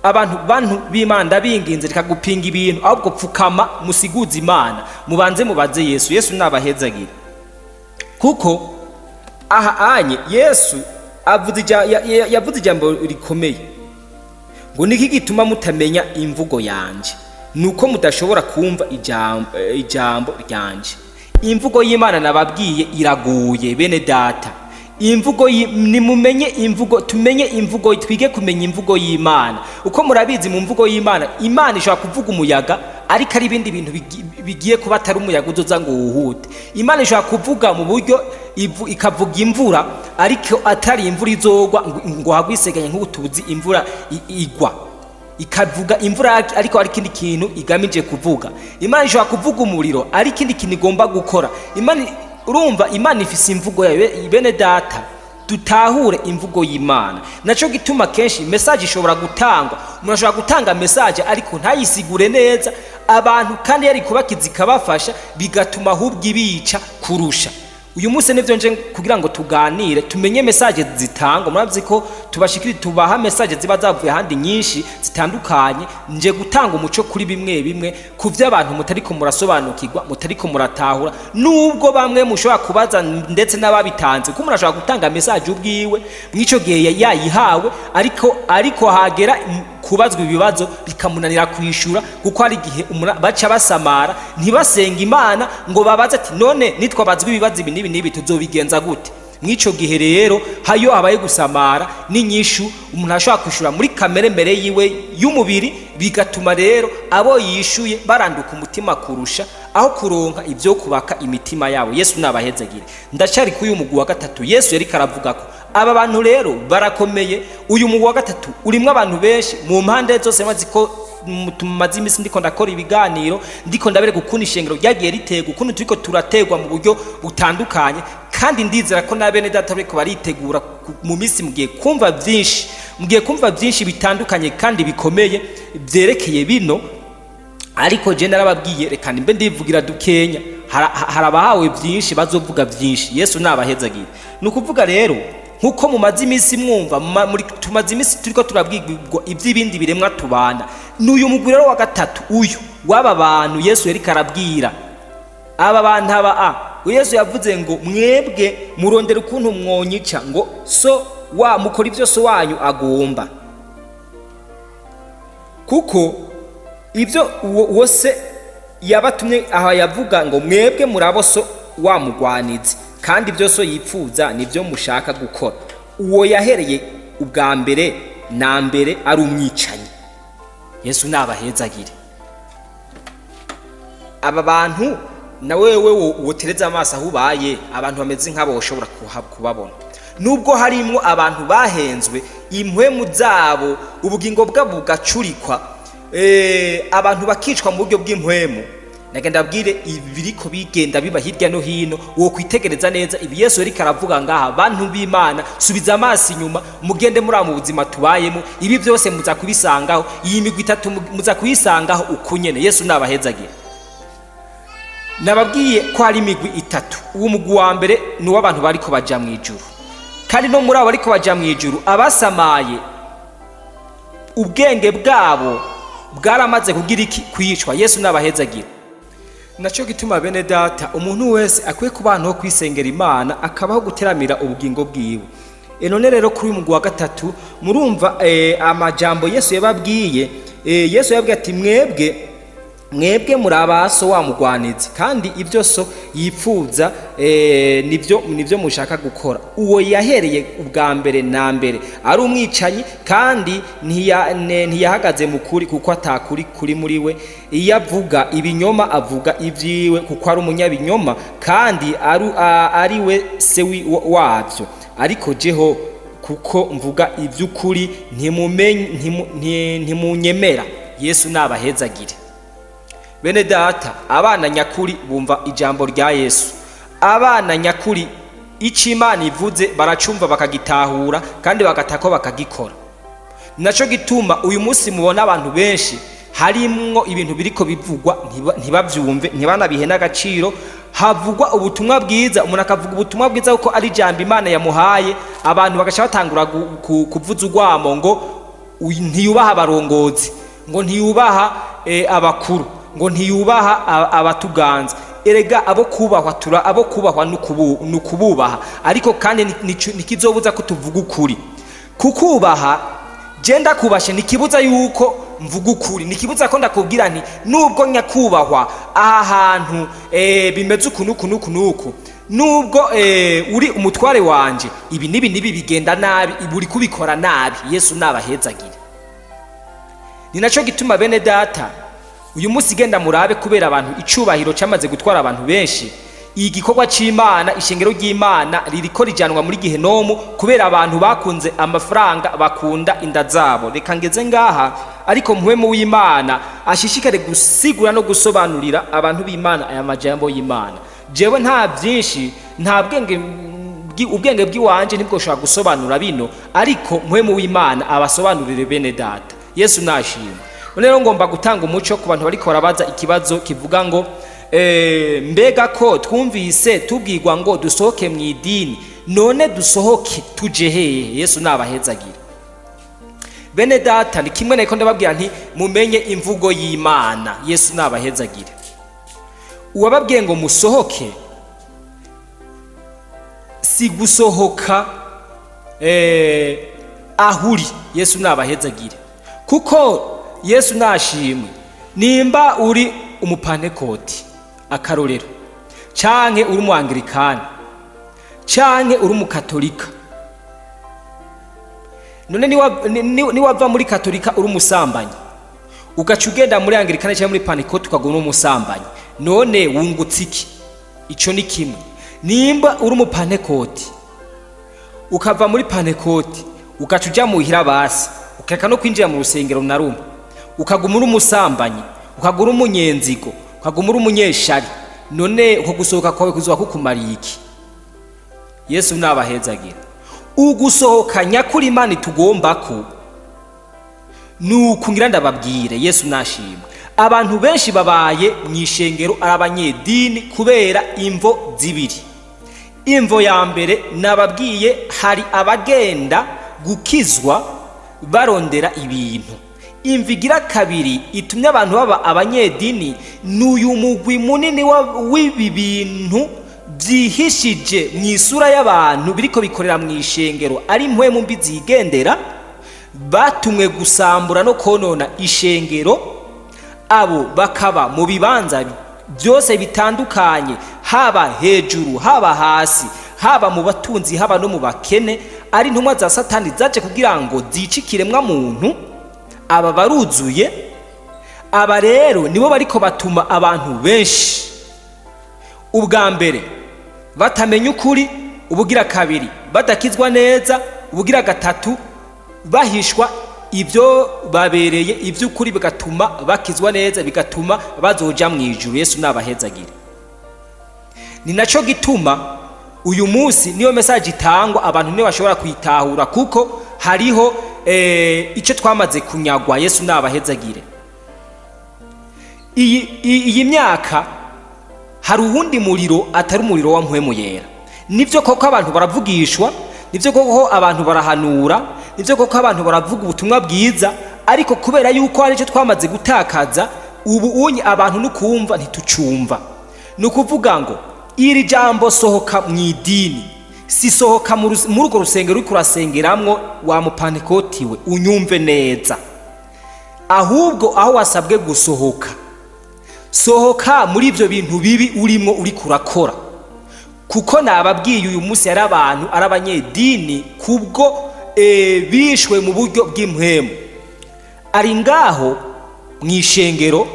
Abantu, bantu b'Imana, ndabinginze, reka gupinga ibintu, ahubwo pfukama musiguze Imana, mubanze mubaze Yesu. Yesu nabahezagire, kuko aha anye Yesu avuze yavuze ijambo rikomeye ngo: "Niki gituma mutamenya imvugo yanje? Nuko mudashobora kumva ijambo ryanje." Imvugo y'Imana nababwiye iraguye, bene data. Imvugo nimumenye imvugo, tumenye imvugo, twige kumenya imvugo y'Imana. Uko murabizi, mu mvugo y'Imana, Imana ishobora kuvuga umuyaga, ariko ari ibindi bintu bigiye kuba, atari umuyaga uzoza ngo wuhute. Imana ishobora kuvuga mu buryo ikavuga imvura, ariko atari imvura izogwa ngo hagwe iseganya nk'ubu tuzi imvura igwa. Ikavuga imvura, ariko ari ikindi kintu igamije kuvuga. Imana ishobora kuvuga umuriro, ari ikindi kintu igomba gukora. Imana, urumva, Imana ifise imvugo yayo. Bene data, dutahure imvugo y'Imana. Naco gituma kenshi message ishobora gutangwa, umuntu ashobora gutanga message ariko ntayisigure neza abantu, kandi yari kubakiza ikabafasha, bigatuma ahubwo ibica kurusha. Uyu munsi nivyo nje kugira ngo tuganire, tumenye message zitangwa. Murabizi ko Tubashikiri, tubaha message ziba zavuye ahandi nyinshi zitandukanye. Nje gutanga umuco kuri bimwe bimwe ku vy'abantu mutariko murasobanukirwa, mutariko muratahura, nubwo bamwe mushobora kubaza ndetse n'ababitanze, kuko umuntu ashobora gutanga message ubwiwe mw'ico gihe yayihawe, ariko hagera kubazwa ibibazo bikamunanira kwishura, kuko hari igihe baca basamara, ntibasenga Imana ngo babaze ati: "None nitwabazwa ibibazo ibi n'ibi n'ibi, tuzobigenza gute?" Mw'ico gihe rero hayo habaye gusamara n'inyishu umuntu ashobora kwishura muri kamere mbere yiwe y'umubiri, bigatuma rero abo yishuye baranduka umutima kurusha aho kuronka ibyo kubaka imitima yabo. Yesu nabahezagire. Ndacyari kuri uyu mugwi wa gatatu Yesu yariko aravuga ko aba bantu rero barakomeye. Uyu mugwi wa gatatu urimwo abantu benshi mu mpande zose. Maze ko tumaze iminsi ndiko ndakora ibiganiro, ndiko ndabereka ukuntu ishengero ryagiye riterwa, ukuntu turiko turaterwa mu buryo butandukanye, kandi ndizera ko na bene data bariko baritegura mu minsi mugiye kumva byinshi, mugiye kumva byinshi bitandukanye kandi bikomeye byerekeye bino. Ariko je narababwiye, reka nimbe ndivugira dukenya. Hari abahawe byinshi, bazovuga byinshi. Yesu nabahezagire. Ni ukuvuga rero, nkuko mumaze iminsi mwumva, tumaze iminsi turiko turabwirwa iby'ibindi biremwa tubana, ni uyu mugwi rero wa gatatu, uyu w'aba bantu Yesu yariko arabwira. Aba bantu aba a Yesu yavuze ngo: "Mwebwe murondera ukuntu mwonyica, ngo so wa mukora ibyo so wanyu agomba." Kuko ibyo uwo se yabatumye aha, yavuga ngo: "Mwebwe murabo so wa mugwanizi, kandi ibyo so yipfuza nibyo mushaka gukora. Uwo yahereye ubwa mbere na mbere ari umwicanyi." Yesu nabahezagire. Aba bantu na wewe wotereza amaso aho ubaye, abantu bameze nk'abo ushobora kubabona, nubwo harimwo abantu bahenzwe impwemu zabo, ubugingo bwabo bugacurikwa, abantu bakicwa mu buryo bw'impwemu. Nagenda abwire ibiriko bigenda biba hirya no hino, wo kwitegereza neza ibi Yesu yariko aravuga ngaha. Bantu b'Imana, subiza amaso inyuma, mugende muri mu buzima tubayemo, ibi byose muza kubisangaho. Iyi migwi itatu muza kuyisangaho ukunyene. Yesu nabahezagire. Nababwiye ko hari imigwi itatu. Uwo mugwi wa mbere ni uw'abantu bariko baja mu ijuru, kandi no muri abo bariko baja mu ijuru, abasamaye ubwenge bwabo bwaramaze kugira iki? Kwicwa. Yesu nabahezagire. Naco gituma, bene data, umuntu wese akwiye kubana ho kwisengera Imana, akabaho guteramira ubugingo bwiwe. None rero kuri uyu mugwi wa gatatu murumva amajambo Yesu yababwiye. Yesu yababwiye ati: Mwebwe muri abaso wa mugwanizi, kandi ibyo so yipfuza nibyo mushaka gukora. Uwo yahereye ubwa mbere na mbere ari umwicanyi, kandi ntiyahagaze mu kuri, kuko atakuri kuri muri we. Iyo avuga ibinyoma, avuga ibyiwe, kuko ari umunyabinyoma kandi ari we se wabyo. Ariko jeho kuko mvuga iby'ukuri, ntimunyemera. Yesu nabahezagire. Bene data, abana nyakuri bumva ijambo rya Yesu. Abana nyakuri icyo Imana ivuze baracumva, bakagitahura, kandi bagatako bakagikora. Naco gituma uyu munsi mubona abantu benshi harimwo ibintu biriko bivugwa ntibavyumve, ntibanabihe n'agaciro. Havugwa ubutumwa bwiza, umuntu akavuga ubutumwa bwiza kuko ari ijambo Imana yamuhaye, abantu bagaca batangura kuvuza urwamo ngo ntiyubaha abarongozi, ngo ntiyubaha abakuru, ngo ntiyubaha abatuganza. Erega abo kubahwa tura abo kubahwa nukububaha, ariko kandi ntikizobuza ko tuvuga ukuri. Kukubaha je ndakubashe ntikibuza yuko mvuga ukuri, ntikibuza ko ndakubwira nti: "Nubwo nyakubahwa aha hantu bimeze uku nuku nuku nuku, nubwo uri umutware wanje, ibi n'ibi n'ibi bigenda nabi, ibi uri kubikora nabi." Yesu nabahezagire. Ni naco gituma, bene data, uyu munsi genda murabe, kubera abantu icubahiro cyamaze gutwara abantu benshi, igikorwa c'Imana, ishengero ry'Imana ririko rijanwa muri gihenomu kubera abantu bakunze amafaranga, bakunda inda zabo. Reka ngeze ngaha, ariko Mpwemu w'Imana ashishikare gusigura no gusobanurira abantu b'Imana aya majambo y'Imana. Jewe nta byinshi, nta bwenge ubwenge bw'iwanje ntibwo ushobora gusobanura bino, ariko Mpwemu w'Imana abasobanurire, bene data. Yesu nashimwe. None rero ngomba gutanga umuco ku bantu bariko barabaza ikibazo kivuga ngo: "Mbega ko twumvise tubwirwa ngo dusohoke mu idini, none dusohoke tuje hehe?" Yesu nabahezagire. Bene data, ni kimwe nariko ndababwira nti mumenye imvugo y'Imana. Yesu nabahezagire. Uwababwiye ngo musohoke, si gusohoka ahuri. Yesu nabahezagire, kuko Yesu nashimwe. Nimba uri umupantekoti, akarorero, canke uri umuangirikani, canke uri umukatolika, none niwava muri katolika uri umusambanyi, ugaca ugenda muri angirikani cyangwa muri pantekoti ukaguma uri umusambanyi, none wungutse iki? Ico ni kimwe. Nimba uri umupantekoti, ukava muri pantekoti ugaca uja muhira, basi ukareka no kwinjira mu rusengero na rumwe, ukaguma uri umusambanyi, ukaguma uri umunyenzigo, ukaguma uri umunyeshari, none uko gusohoka kwawe kuzoba kukumariye iki? Yesu nabahezagira. Ugusohoka nyakuri Imana itugomba ko nuku ngira ndababwire. Yesu nashimwe. Abantu benshi babaye mu ishengero ari abanyedini kubera imvo zibiri. Imvo ya mbere nababwiye, hari abagenda gukizwa barondera ibintu. Imvo igira kabiri itumye abantu baba abanyedini ni uyu mugwi munini w'ibi bintu byihishije mu isura y'abantu biriko bikorera mu ishengero, ari impwemu mbi zigendera, batumwe gusambura no konona ishengero. Abo bakaba mu bibanza byose bitandukanye, haba hejuru, haba hasi, haba mu batunzi, haba no mu bakene, ari intumwa za Satani zaje kugira ngo zice ikiremwa muntu. Aba baruzuye. Aba rero nibo bariko batuma abantu benshi, ubwa mbere batamenya ukuri, ubugira kabiri badakizwa neza, ubugira gatatu bahishwa ibyo babereye iby'ukuri, bigatuma bakizwa neza, bigatuma bazoja mu ijuru. Yesu nabahezagire. Ni nacyo gituma uyu munsi niyo message itangwa, abantu niyo bashobora kuyitahura, kuko hariho icyo twamaze kunyagwa. Yesu nabahezagire. Iyi myaka hari uwundi muriro atari umuriro wa mpwemu yera. Nibyo koko abantu baravugishwa, nibyo koko abantu barahanura, nibyo koko abantu baravuga ubutumwa bwiza, ariko kubera yuko hari icyo twamaze gutakaza, ubu unye abantu nukumva ntitucumva. Ni ukuvuga ngo iri jambo sohoka mu idini, si sohoka muri urwo rusengero uriko urasengeramwo, wa mupantekoti we, unyumve neza. Ahubwo aho wasabwe gusohoka, sohoka muri ibyo bintu bibi urimo uriko urakora, kuko nababwiye uyu munsi yari abantu ari abanyedini kubwo bishwe mu buryo bw'impwemu. Ari ngaho mu ishengero,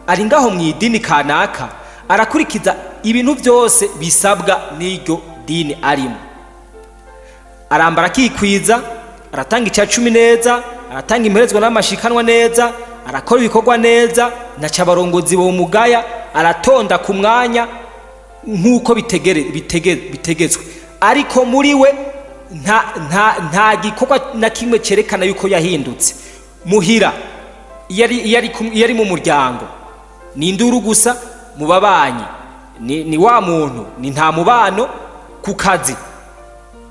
ari ngaho mu idini kanaka, arakurikiza ibintu byose bisabwa n'iryo dini arimo, arambara akikwiza, aratanga icya cumi neza, aratanga imperezwa n'amashikanwa neza, arakora ibikorwa neza, ntaca abarongozi bomugaya, aratonda ku mwanya nk'uko bitegetswe, ariko muri we nta gikorwa na kimwe cyerekana yuko yahindutse. Muhira iyo ari mu muryango ni induru gusa, mu babanyi ni wa muntu ni nta mubano, ku kazi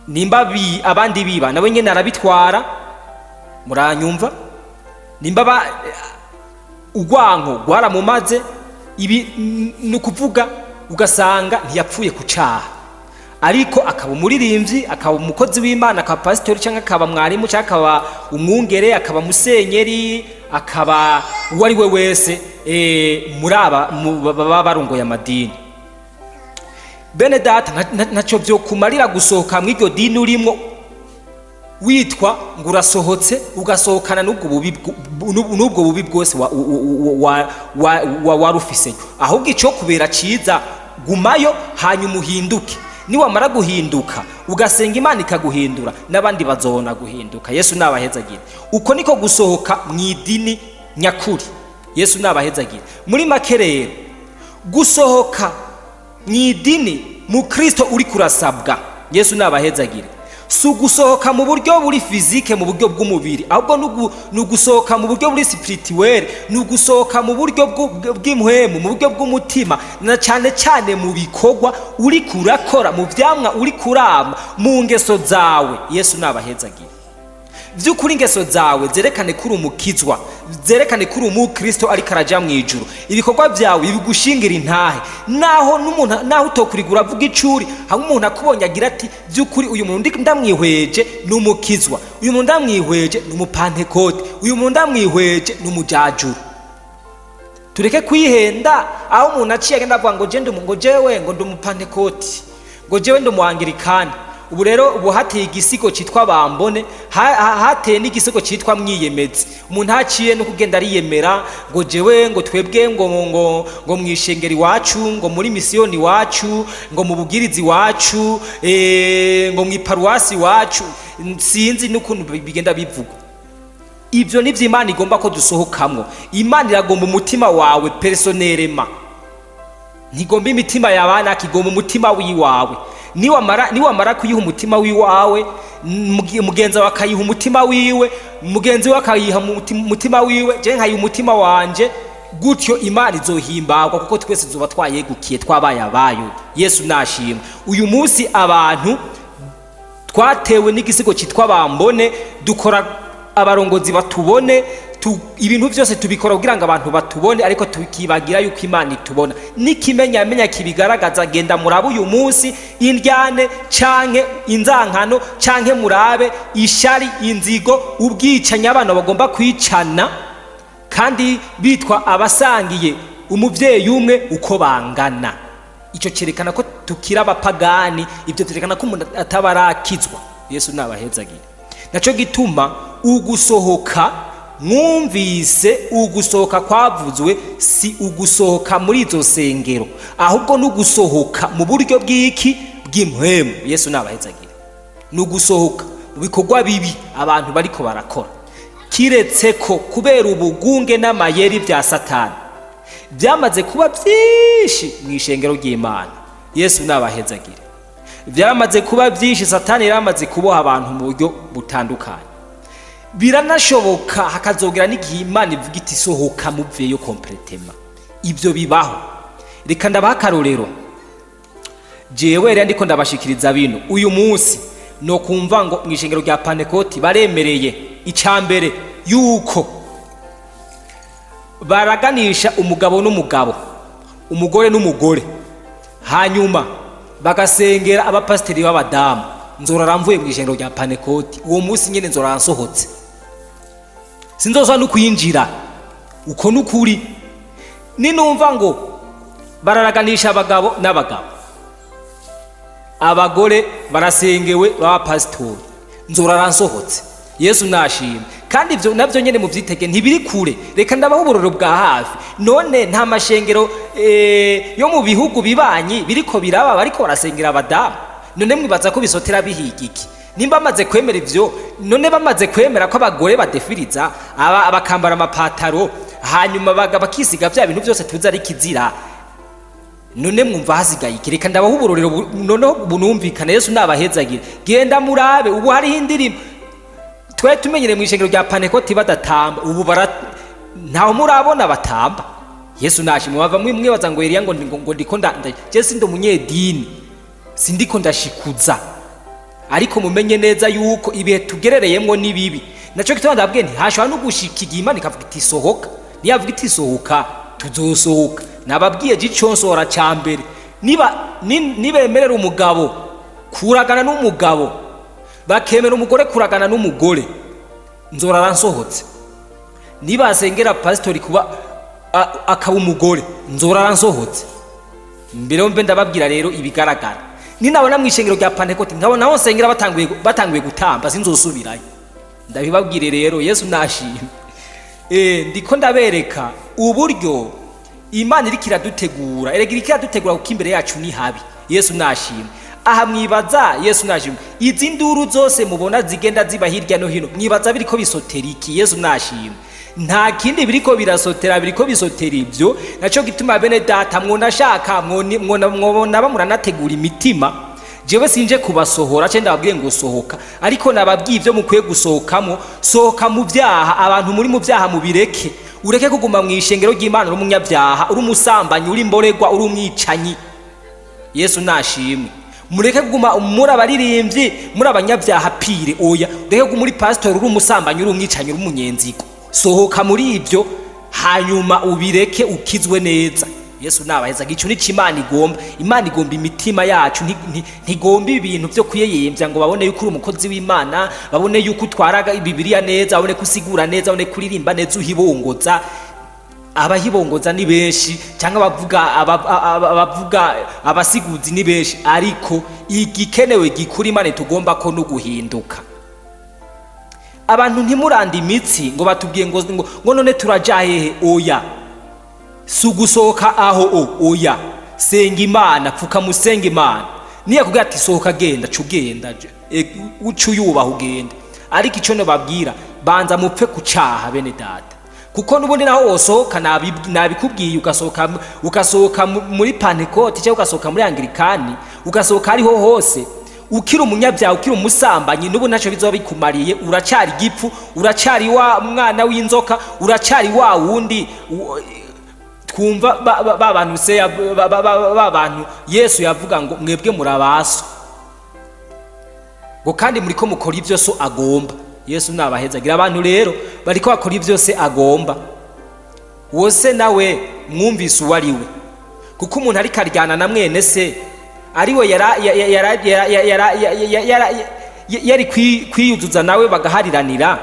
nimba abandi biba nawe nyene arabitwara. Muranyumva? Nimba urwanko rwaramumaze, ibi ni ukuvuga ugasanga ntiyapfuye ku caha, ariko akaba umuririmbyi, akaba umukozi w'Imana, akaba pasitori, cyangwa akaba mwarimu, cyangwa akaba umwungere, akaba musenyeri, akaba uwo ari we wese muri aba baba barongoye amadini. Bene data, ntacyo byo kumarira gusohoka mu iryo dini urimo witwa ngo urasohotse, ugasohokana n'ubwo bubi bwose wari ufiseyo. Ahubwo icyo kubera cyiza, gumayo, hanyuma uhinduke. Niwamara guhinduka ugasenga Imana ikaguhindura, n'abandi bazobona guhinduka. Yesu nabahezagire. Uko niko gusohoka mu idini nyakuri. Yesu nabahezagire. Muri make rero, gusohoka mu idini mu Kristo uri kurasabwa, Yesu nabahezagire, si ugusohoka mu buryo buri physique, mu buryo bw'umubiri, ahubwo ni ugusohoka mu buryo buri spirituel, ni ugusohoka mu buryo bw'impwemu, mu buryo bw'umutima, na cyane cyane mu bikorwa uri kurakora, mu vyamwa uri kurama, mu ngeso zawe. Yesu nabahezagire. By'ukuri ingeso zawe zerekane ko uri umukizwa, zerekane ko uri umukristo ariko araja mu ijuru. Ibikorwa byawe bigushingira intahe, naho n'umuntu, naho utokurigura avuga icuri, hamwe umuntu akubonye agira ati: "By'ukuri uyu muntu ndamwihweje ni umukizwa, uyu muntu ndamwihweje ni umupantekote, uyu muntu ndamwihweje ni umujajuru." Tureke kwihenda, aho umuntu aciye agenda avuga ngo je ngo jewe ngo ndi umupantekoti, ngo jewe ndi umuangirikani. Ubu rero ubu hateye igisigo cyitwa bambone, hateye n'igisigo cyitwa mwiyemezi. Umuntu haciye no kugenda ariyemera ngo jewe, ngo twebwe, ngo mwishengero iwacu, ngo muri misiyoni iwacu, ngo mu bugirizi iwacu, ngo mwiparuwasi iwacu, sinzi n'ukuntu bigenda bivugwa. Ibyo ni byo Imana igomba ko dusohokamwo. Imana iragomba umutima wawe personnellement, ntigomba imitima y'abana, igomba umutima w'iwawe. Niwamara kuyiha umutima w'iwawe, mugenzi wawe akayiha umutima wiwe, mugenzi we akayiha umutima wiwe, je nkayiha umutima wanje, gutyo Imana izohimbagwa, kuko twese tuzoba twayegukiye, twabaye abayo. Yesu nashimwe. Uyu munsi abantu twatewe n'igisigo cyitwa bambone, dukora abarongozi batubone, ibintu byose tubikora kugira ngo abantu batubone, ariko tukibagira yuko Imana itubona. N'ikimenyamenya kibigaragaza, genda murabe uyu munsi indyane canke inzankano, canke murabe ishari, inzigo, ubwicanyi, abana bagomba kwicana kandi bitwa abasangiye umuvyeyi umwe uko bangana. Icyo cyerekana ko tukiri abapagani, ibyo byerekana ko umuntu ataba arakizwa. Yesu nabahezagire. Nacyo gituma ugusohoka mwumvise, ugusohoka kwavuzwe si ugusohoka muri izo sengero, ahubwo ni ugusohoka mu buryo bw'iki? Bw'impwemu. Yesu nabahezagire. Ni ugusohoka mu bikorwa bibi abantu bariko barakora, kiretse ko kubera ubugunge n'amayeri bya Satani byamaze kuba byinshi mu ishengero ry'Imana. Yesu nabahezagire. Byamaze kuba byinshi, Satani yaramaze kuboha abantu mu buryo butandukanye. Biranashoboka hakazogera n'igihe Imana ivuga iti: "Sohoka muveyo complètement." Ibyo bibaho. Reka ndabaha akarorero. Jewe rero ndiko ndabashikiriza bino uyu munsi, no kumva ngo mu ishengero rya Pantekoti baremereye icambere yuko baraganisha umugabo n'umugabo, umugore n'umugore, hanyuma bagasengera abapasiteri b'abadamu, nzorara mvuye mu ishengero rya Pantekoti uwo munsi nyene. Nzorara nsohotse, sinzoza no kwinjira. Uko nukuri. Ninumva ngo bararaganisha abagabo n'abagabo, abagore barasengewe b'abapasitori, nzorara nsohotse. Yesu nashimwe. Kandi ibyo nabyo nyene muvyitege, ntibiri kure. Reka ndabaho uburoro bwa hafi. None nta mashengero yo mu bihugu bibanyi biriko biraba, bariko barasengera abadamu? None mwibaza ko bisotera bihiga iki? Nimba bamaze kwemera ivyo, none bamaze kwemera ko abagore badefiriza, bakambara amapataro, hanyuma bakisiga vya bintu byose tuzi ari kizira, none mwumva hasigaye iki? Reka ndabaho uburorero noneho bunumvikana. Yesu nabahezagire. Genda murabe, ubu hariho indirimbo twari tumenyereye mu ishengero rya Pantekoti badatamba, ubu bara ntaho murabona batamba. Yesu nashimwe. Bava mwibaza ngo Eliya ngo ndiko je sindi umunyedini, sindiko ndashikuza, ariko mumenye neza yuko ibihe tugerereyemwo ni bibi. Naco gituma ndababwiye nti hashobora no gushika igihe Imana ikavuga iti: "Sohoka." Niyavuga iti: "Sohoka," tuzosohoka. Nababwiye ico nsohora ca mbere: niba nibemerera umugabo kuragana n'umugabo, bakemera umugore kuragana n'umugore, nzorara nsohotse. Niba asengera pasitori kuba akaba umugore, nzorara nsohotse. Mbere mbe ndababwira rero ibigaragara: ninabona mu ishengero rya Pantekoti, nkabona aho nsengera batanguye gutamba, sinzosubirayo. Ndabibabwire rero. Yesu nashimwe. Ndiko ndabereka uburyo Imana iriko iradutegura. Erega iriko iradutegura, kuko imbere yacu ni habi. Yesu nashimwe. Aha mwibaza, Yesu nashimwe, izi nduru zose mubona zigenda ziba hirya no hino, mwibaza biriko bisotera iki? Yesu nashimwe. Nta kindi biriko birasotera, biriko bisotera ibyo. Naco gituma bene data mwonashaka mwona muranategura imitima. Jewe sinje kubasohora cyenda ndababwiye ngo sohoka, ariko nababwiye ibyo mukwiye gusohokamo. Sohoka mu byaha. Abantu muri mu byaha mubireke. Ureke kuguma mu ishengero ry'Imana uri umunyabyaha, uri umusambanyi, uri imboregwa, uri umwicanyi. Yesu nashimwe. Mureke kuguma muri abaririmbyi, muri abanyabyaha pire. Oya, ureke kuguma uri pasitori, uri umusambanyi, uri umwicanyi, uri umunyenzigo. Sohoka muri ibyo, hanyuma ubireke, ukizwe neza. Yesu nabaheza. Ico nico Imana igomba. Imana igomba imitima yacu, ntigomba ibintu byo kuyeyemvya ngo babone yuko uri umukozi w'Imana, babone yuko utwara Bibiliya neza, babone ko usigura neza, babone ko uririmba neza. Uhibongoza, abahibongoza ni benshi, cyangwa abavuga, abasiguzi ni benshi, ariko igikenewe gikuru Imana tugomba ko no guhinduka. Abantu ntimurande imitsi ngo batubwiye ngo none turaja hehe? Oya, si ugusohoka aho. O oya, senga Imana, pfuka musenga Imana. Niyo akubwira ati sohoka, genda, ca ugenda, uca uyubaha ugende. Ariko icyo nababwira, banza mupfe ku cyaha, bene data, kuko n'ubundi naho wosohoka, nabikubwiye, ugasohoka muri Pantekote cyangwa ugasohoka muri Anglikani, ugasohoka ariho hose, ukiri umunyabyaha, ukiri umusambanyi, n'ubu ntacyo bizoba bikumariye. Uracyari igipfu, uracyari wa mwana w'inzoka, uracyari wa wundi twumva ba bantu se ba bantu Yesu yavuga ngo mwebwe murabaso, ngo kandi muriko mukora ibyo so agomba. Yesu nabahezagira. Abantu rero bariko bakora ibyo se agomba, wose nawe mwumvise uwo ari we, kuko umuntu ariko aryana na mwene se, ariwe yari kwiyuzuza nawe bagahariranira,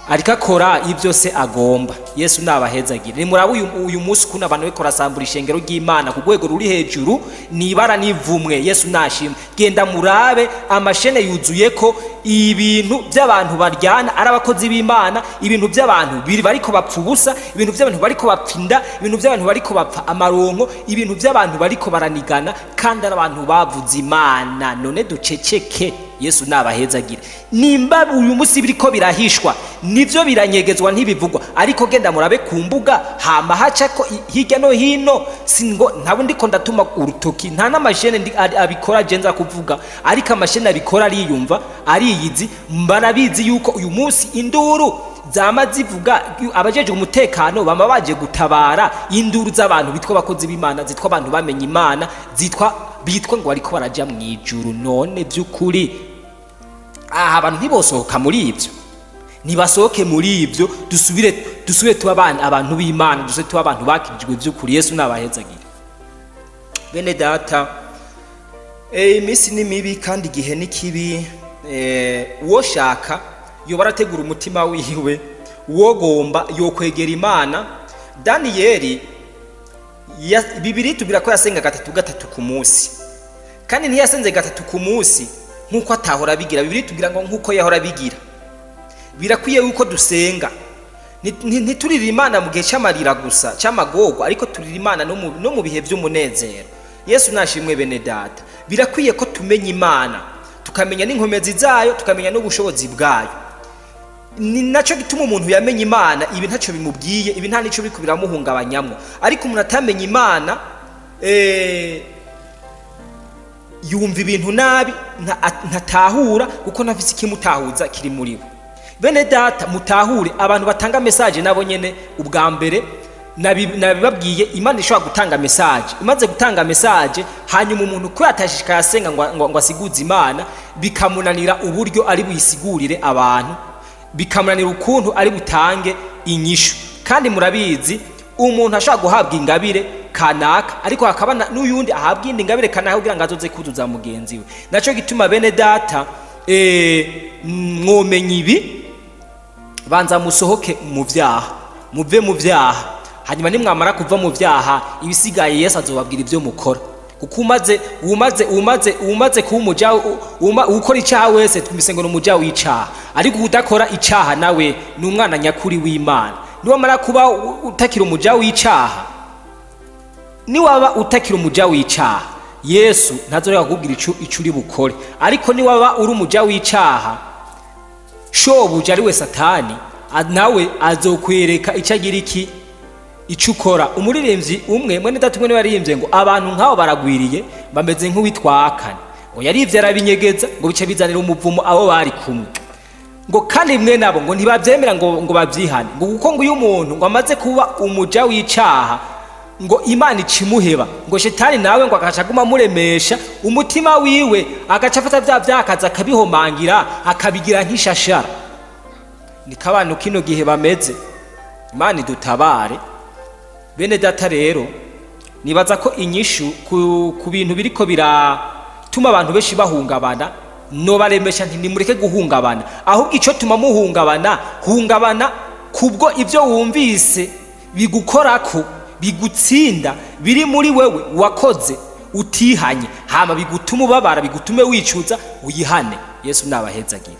ariko akora ibyo se agomba. Yesu nabahezagire. Nimuraba uyu munsi ukuntu abantu bariko barasambura ishengero ry'Imana ku rwego ruri hejuru, nibara nivumwe. Yesu nashimwe. Genda murabe amashene yuzuye ko ibintu by'abantu baryana ari abakozi b'Imana, ibintu by'abantu biri bariko bapfa ubusa, ibintu by'abantu bariko bapfa inda, ibintu by'abantu bariko bapfa amaronko, ibintu by'abantu bariko baranigana kandi ari abantu bavuze Imana. None duceceke? Yesu nabahezagire. Nimba uyu munsi biriko birahishwa, nivyo biranyegezwa, ntibivugwa, ariko genda murabe ku mbuga hama haca ko hirya no hino. Singo ntabwo ndiko ndatuma urutoki, nta n'amashene abikora je nza kuvuga, ariko amashene abikora ariyumva, ariyizi, barabizi yuko uyu munsi induru zama zivuga, abajejwe umutekano bama baje gutabara induru z'abantu bitwa abakozi b'Imana, zitwa abantu bamenye Imana, zitwa bitwa ngo bariko baraja mu ijuru. None by'ukuri aha abantu ntibosohoka muri ibyo? Ntibasohoke muri ibyo, dusubire tuba abana, abantu b'Imana, dusubire tuba abantu bakirijwe by'ukuri. Yesu nabahezagire, bene data. Iminsi ni mibi kandi igihe ni kibi. Uwoshaka yoba arategura umutima wiwe, uwogomba yokwegera Imana. Daniyeli Bibiri tubwira ko yasenga gatatu gatatu ku munsi, kandi ntiyasenze gatatu ku munsi nk'uko atahora abigira. Bibiri tubwira ngo nk'uko yahora abigira. Birakwiye yuko dusenga. Ntiturire Imana mu gihe cy'amarira gusa, cy'amagorwa, ariko turira Imana no mu bihe by'umunezero. Yesu nashimwe. Bene data, birakwiye ko tumenya Imana, tukamenya n'inkomezi zayo, tukamenya n'ubushobozi bwayo. Ni nacyo gituma umuntu yamenye Imana ibi ntacyo bimubwiye, ibi nta n'icyo biriko biramuhungabanyamwo. Ariko umuntu atamenya Imana, yumva ibintu nabi, ntatahura, kuko ntafise ikimutahuza kiri muri we. Bene data, mutahure, abantu batanga message nabo nyene ubwa mbere nabibabwiye, Imana ishobora gutanga message. Imaze gutanga message, hanyuma umuntu ko yatashishikaye asenga ngo asiguze Imana, bikamunanira uburyo ari buyisigurire abantu, bikamunanira ukuntu ari butange inyishu. Kandi murabizi, umuntu ashobora guhabwa ingabire kanaka, ariko hakaba n'uyundi ahabwa iyindi ngabire kanaka kugira ngo azoze kuzuza mugenzi we. Naco gituma, bene data, mwomenya ibi: banza musohoke mu vyaha, muve mu vyaha, hanyuma nimwamara kuva mu vyaha, ibisigaye Yesu azobabwira ibyo mukora. Kuko umaze kuba umuja, ukora icaha wese twumvise ngo ni umuja w'icaha, ariko udakora icaha nawe ni umwana nyakuri w'Imana. Niwamara kuba utakiri umuja w'icaha, niwaba utakiri umuja w'icaha, Yesu ntazoreka kukubwira ico uri bukore. Ariko niwaba uri umuja w'icaha, shobuja ari we Satani, nawe azokwereka icyo agira iki icyo ukora. Umuririmbyi umwe, mwene data umwe, niwe yaririmbye ngo abantu nk'abo baragwiriye, bameze nk'uwitwa Akani, ngo yarivye arabinyegeza, ngo bice bizanira umuvumo abo bari kumwe, ngo kandi mwe nabo ngo ntibavyemera ngo bavyihane, ngo kuko ngo iyo umuntu ngo amaze kuba umuja w'icaha. Ngo Imana icimuheba, ngo Shetani nawe ngo agaca aguma amuremesha umutima wiwe, agaca afata bya byakaza akabihomangira, akabigira nk'ishashara. Niko abantu kino gihe bameze. Imana idutabare, bene data. Rero nibaza ko inyishu ku bintu biriko biratuma abantu benshi bahungabana, nobaremesha nti nimureke guhungabana. Ahubwo ico tuma muhungabana, hungabana kubwo ibyo wumvise bigukorako, bigutsinda, biri muri wewe wakoze utihanye, hama bigutuma ubabara, bigutume wicuza, uyihane. Yesu nabahezagire.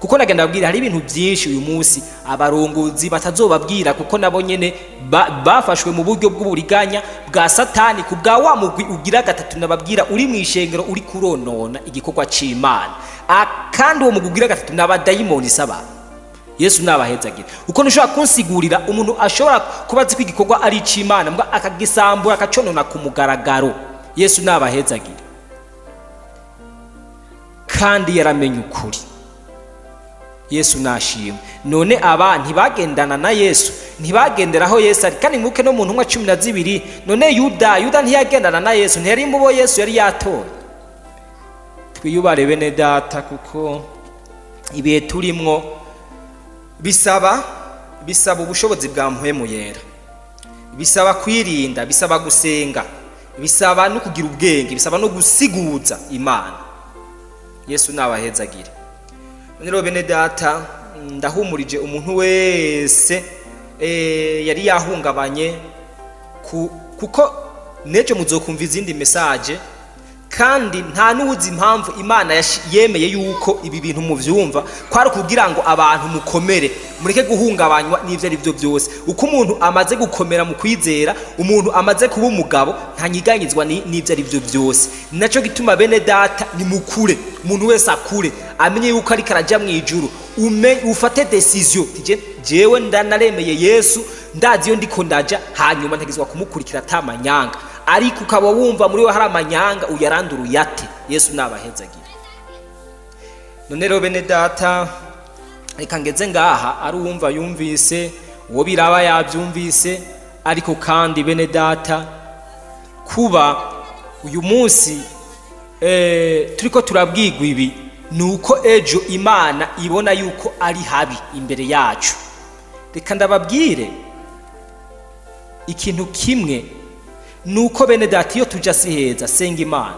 Kuko nagenda babwira, hari ibintu byinshi uyu munsi abarongozi batazobabwira, kuko nabo nyene bafashwe mu buryo bw'uburiganya bwa Satani, ku bwa wa mugwi ugira gatatu nababwira uri mu ishengero, uri kuronona igikorwa c'Imana. Kandi uwo mugwi ugira gatatu n'abadayimoni saba. Yesu nabahezagire. Uko ntushobora kunsigurira umuntu ashobora kuba azi ko igikorwa ari ic'Imana, mbwa akagisambura, akaconona ku mugaragaro. Yesu nabahezagire. Kandi yaramenye ukuri. Yesu nashimwe. None aba ntibagendana na Yesu? Ntibagendera aho Yesu ari? Kandi mwibuke no mu ntumwa 12, none Yuda ntiyagendana na Yesu? Ntiyari mu bo Yesu yari yatoye? Twiyubare, bene data, kuko ibihe turimwo bisaba ubushobozi bwa Mpwemu Yera, bisaba kwirinda, bisaba gusenga, bisaba no kugira ubwenge, bisaba no gusiguza Imana. Yesu nabahezagire. None rero, bene data, ndahumurije umuntu wese yari yahungabanye, kuko nejo muzokumva izindi message. Kandi nta n'uwuzi impamvu Imana yemeye yuko ibi bintu muvyumva, kwari kugira ngo abantu mukomere, mureke guhungabanywa n'ivyo ari byo byose. Uko umuntu amaze gukomera mu kwizera, umuntu amaze kuba umugabo, ntanyiganyizwa n'ivyo ari byo byose. Ni naco gituma, bene data, ni mukure, umuntu wese akure, amenye yuko ariko araja mu ijuru. Ufate décision: jewe ndanaremeye Yesu, ndazi iyo ndiko ndaja, hanyuma ntegezwa kumukurikira atamanyanga. Ariko ukaba wumva muri we hari amanyanga, uyarandura, uyate. Yesu nabahezagire. None rero, bene data, reka ngeze ngaha. Ari uwumva yumvise, uwo biraba yabyumvise. Ariko kandi, bene data, kuba uyu munsi turiko turabwigwa ibi, ni uko ejo Imana ibona yuko ari habi imbere yacu. Reka ndababwire ikintu kimwe, ni uko, bene data, iyo tuja si heza. Senga Imana.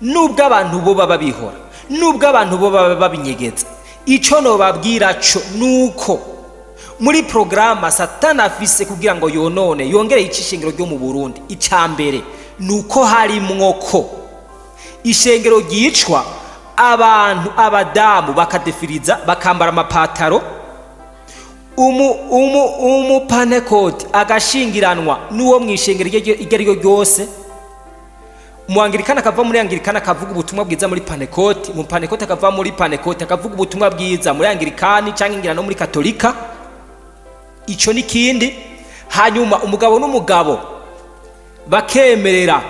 Nubwo abantu bo baba bihora, nubwo abantu bo baba babinyegeza, ico nobabwira co nuko muri porogaramu Satani afise kugira ngo yonone, yongere ice ishengero ryo mu Burundi, ica mbere ni uko harimwo ko ishengero ryicwa, abantu, abadamu bakadefiriza, bakambara amapataro, umupanekoti agashingiranwa n'uwo mu ishengero iryo ari ryo ryose, umuangirikani akava muri Angirikani akavuga ubutumwa bwiza muri Panekoti, mu Panekoti akava muri Panekoti akavuga ubutumwa bwiza muri Angirikani cyangwa ingira no muri Katolika. Ico ni kindi. Hanyuma umugabo n'umugabo bakemerera,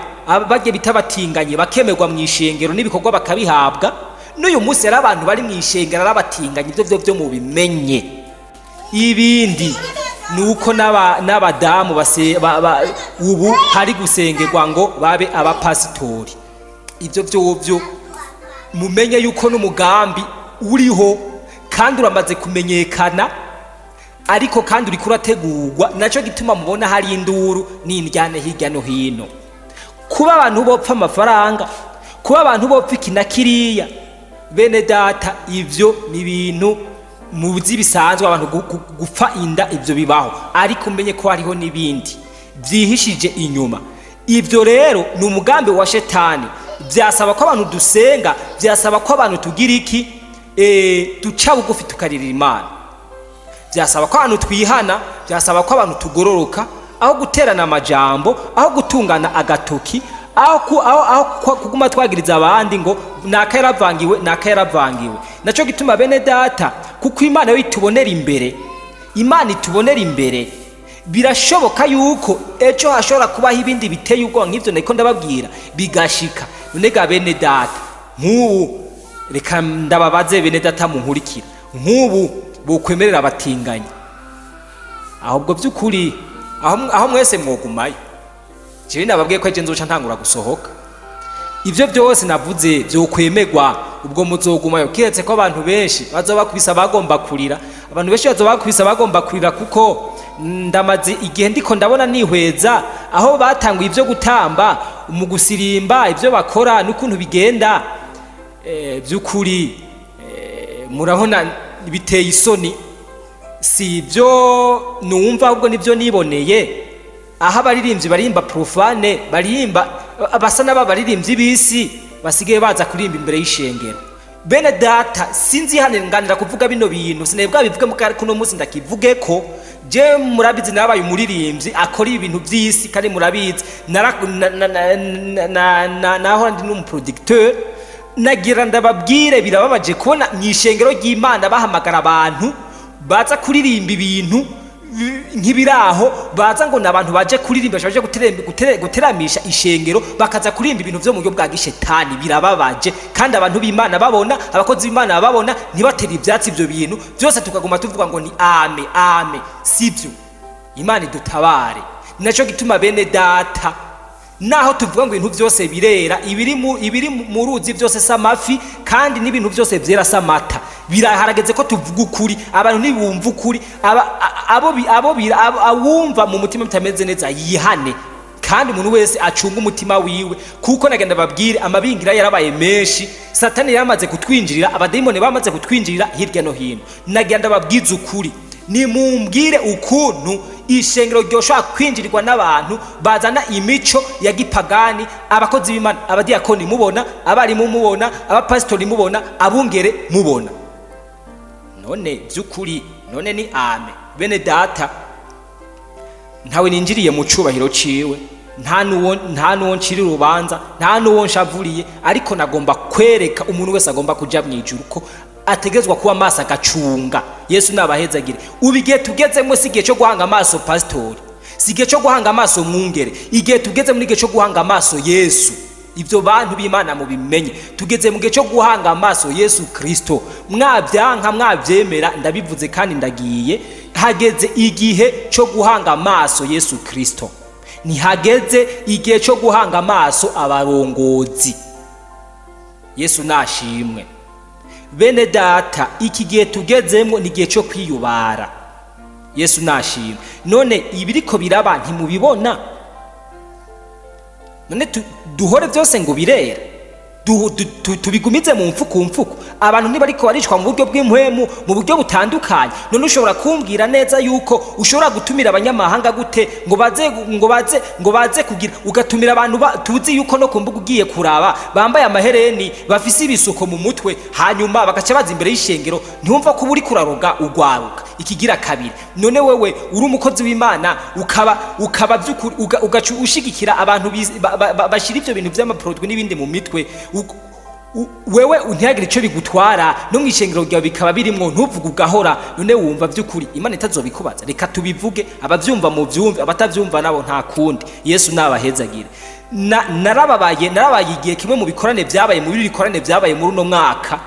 bajye bita batinganye, bakemerwa mu ishengero n'ibikorwa bakabihabwa. N'uyu munsi hari abantu bari mu ishengero ari abatinganye. Ibyo byo mubimenye. Ibindi ni uko n'abadamu ubu hari gusengerwa ngo babe abapasitori. Ibyo byo mumenye yuko n'umugambi uriho kandi uramaze kumenyekana, ariko kandi uriko urategurwa. Nacyo gituma mubona hari induru n'indyane hirya no hino. Kuba abantu bopfa amafaranga, kuba abantu bopfa iki na kiriya, bene data, ivyo ni ibintu muzi bisanzwe. Abantu gupfa inda, ivyo bibaho. Ariko umenye ko hariho n'ibindi vyihishije inyuma. Ibyo rero ni umugambi wa Shetani. Byasaba ko abantu dusenga, byasaba ko abantu tugira iki, duca bugufi, tukaririra Imana. Byasaba ko abantu twihana, byasaba ko abantu tugororoka, aho guterana amajambo, aho gutungana agatoki, aho kuguma twagiriza abandi ngo naka yaravangiwe, naka yaravangiwe. Naco gituma, bene data, kuko Imana yo itubonera imbere, Imana itubonera imbere, birashoboka yuko ejo hashobora kubaho ibindi biteye ubwoba nk'ivyo nariko ndababwira, bigashika. None ga bene data, nk'ubu reka ndababaze, bene data munkurikira, nk'ubu bokwemerera abatinganyi, ahubwo by'ukuri Aho mwese mwogumayo, jewe nababwiye ko ejo nzoca ntangura gusohoka. Ibyo byose navuze byokwemegwa, ubwo muzogumayo, kiretse ko abantu benshi bazoba bakubise abagomba kurira. Abantu benshi bazoba bakubise abagomba kurira, kuko ndamaze igihe ndiko ndabona nihweza aho batanguye ibyo gutamba mu gusirimba, ibyo bakora n'ukuntu bigenda. By'ukuri murabona biteye isoni. Si ibyo numva, ahubwo nibyo niboneye, aho abaririmbyi baririmba profane, baririmba basa n'aba baririmbyi b'isi, basigaye baza kuririmba imbere y'ishengero. Bene data, sinzi nganira kuvuga bino bintu, sinari bivuge mu kari kuno munsi ndakivuge ko je murabizi nabaye umuririmbyi akora ibintu by'isi, kandi murabizi naho ndi n'umuproducteur. Nagira ndababwire, birababaje kubona mu ishengero ry'Imana bahamagara abantu baza kuririmba ibintu nk'ibiraho, baza ngo ni abantu baje kuririmba, baje guteramisha ishengero, bakaza kuririmba ibintu vyo mu buryo bwa gishetani. Birababaje, kandi abantu b'Imana babona, abakozi b'Imana babona, ntibatere ivyatsi ivyo bintu byose, tukaguma tuvuga ngo ni ame ame. Sibyo, Imana idutabare. Ni naco gituma, bene data, naho tuvuga ngo ibintu byose birera, ibiri mu ruzi byose si amafi, kandi n'ibintu byose byera si amata. Biraharageze ko tuvuga ukuri. Abantu ntibumva ukuri. Abo abumva mu mutima bitameze neza yihane, kandi umuntu wese acunga umutima wiwe, kuko nagenda babwire, amabingira yarabaye menshi, Satani yaramaze kutwinjirira, abadayimoni bamaze kutwinjirira hirya no hino. Nagenda babwize ukuri, nimumbwire ukuntu ishengero ryoshobora kwinjirirwa n'abantu bazana imico ya gipagani, abakozi b'Imana, abadiyakoni mubona, abarimu mubona, abapasitori mubona, abungere mubona. None by'ukuri, none ni ame? Bene data, ntawe ninjiriye mu cubahiro ciwe, nta nuwo ncira urubanza, nta nuwo nshavuriye, ariko nagomba kwereka umuntu wese agomba kuja mu ijuru ko ategerezwa kuba maso, agacunga. Yesu nabahezagire. Ubu igihe tugezemo si igihe cyo guhanga amaso pasitori, si igihe cyo guhanga amaso mwungere. Igihe tugeze muri igihe cyo guhanga amaso Yesu. Ibyo bantu b'Imana mubimenye, tugeze mu gihe cyo guhanga amaso Yesu Kristo. Mwabyanka, mwabyemera, ndabivuze kandi ndagiye. Hageze igihe cyo guhanga amaso Yesu Kristo, ntihageze igihe cyo guhanga amaso abarongozi. Yesu nashimwe. Bene data, iki gihe tugezemo ni igihe cyo kwiyubara. Yesu nashimwe. None ibiriko biraba ntimubibona? None duhore byose ngo birera, tubigumize mu mfuku mfuku? Abantu ntibariko baricwa mu buryo bw'impwemu, mu buryo butandukanye? None ushobora kumbwira neza yuko ushobora gutumira abanyamahanga gute ngo baze kugira, ugatumira abantu tuzi yuko no ku mbuga ugiye kuraba bambaye amahereni, bafise ibisuko mu mutwe, hanyuma bagaca baza imbere y'ishengero? Ntiwumva ko uba uriko uraroga ugwaruka? Ikigira kabiri, none wewe uri umukozi w'Imana, ukaba by'ukuri ugaca ushigikira abantu bashyira ivyo bintu vy'amaproduit n'ibindi mu mitwe, wewe ntihagire icyo bigutwara, no mu ishengero ryawe bikaba birimwo, ntuvuge, ugahora. None wumva by'ukuri Imana itazobikubaza? Reka tubivuge, abavyumva mu vyumve, abatavyumva nabo nta kundi. Yesu nabahezagire. Narababaye, narabaye igihe kimwe mu bikorane byabaye, muri bikorane byabaye muri uno mwaka,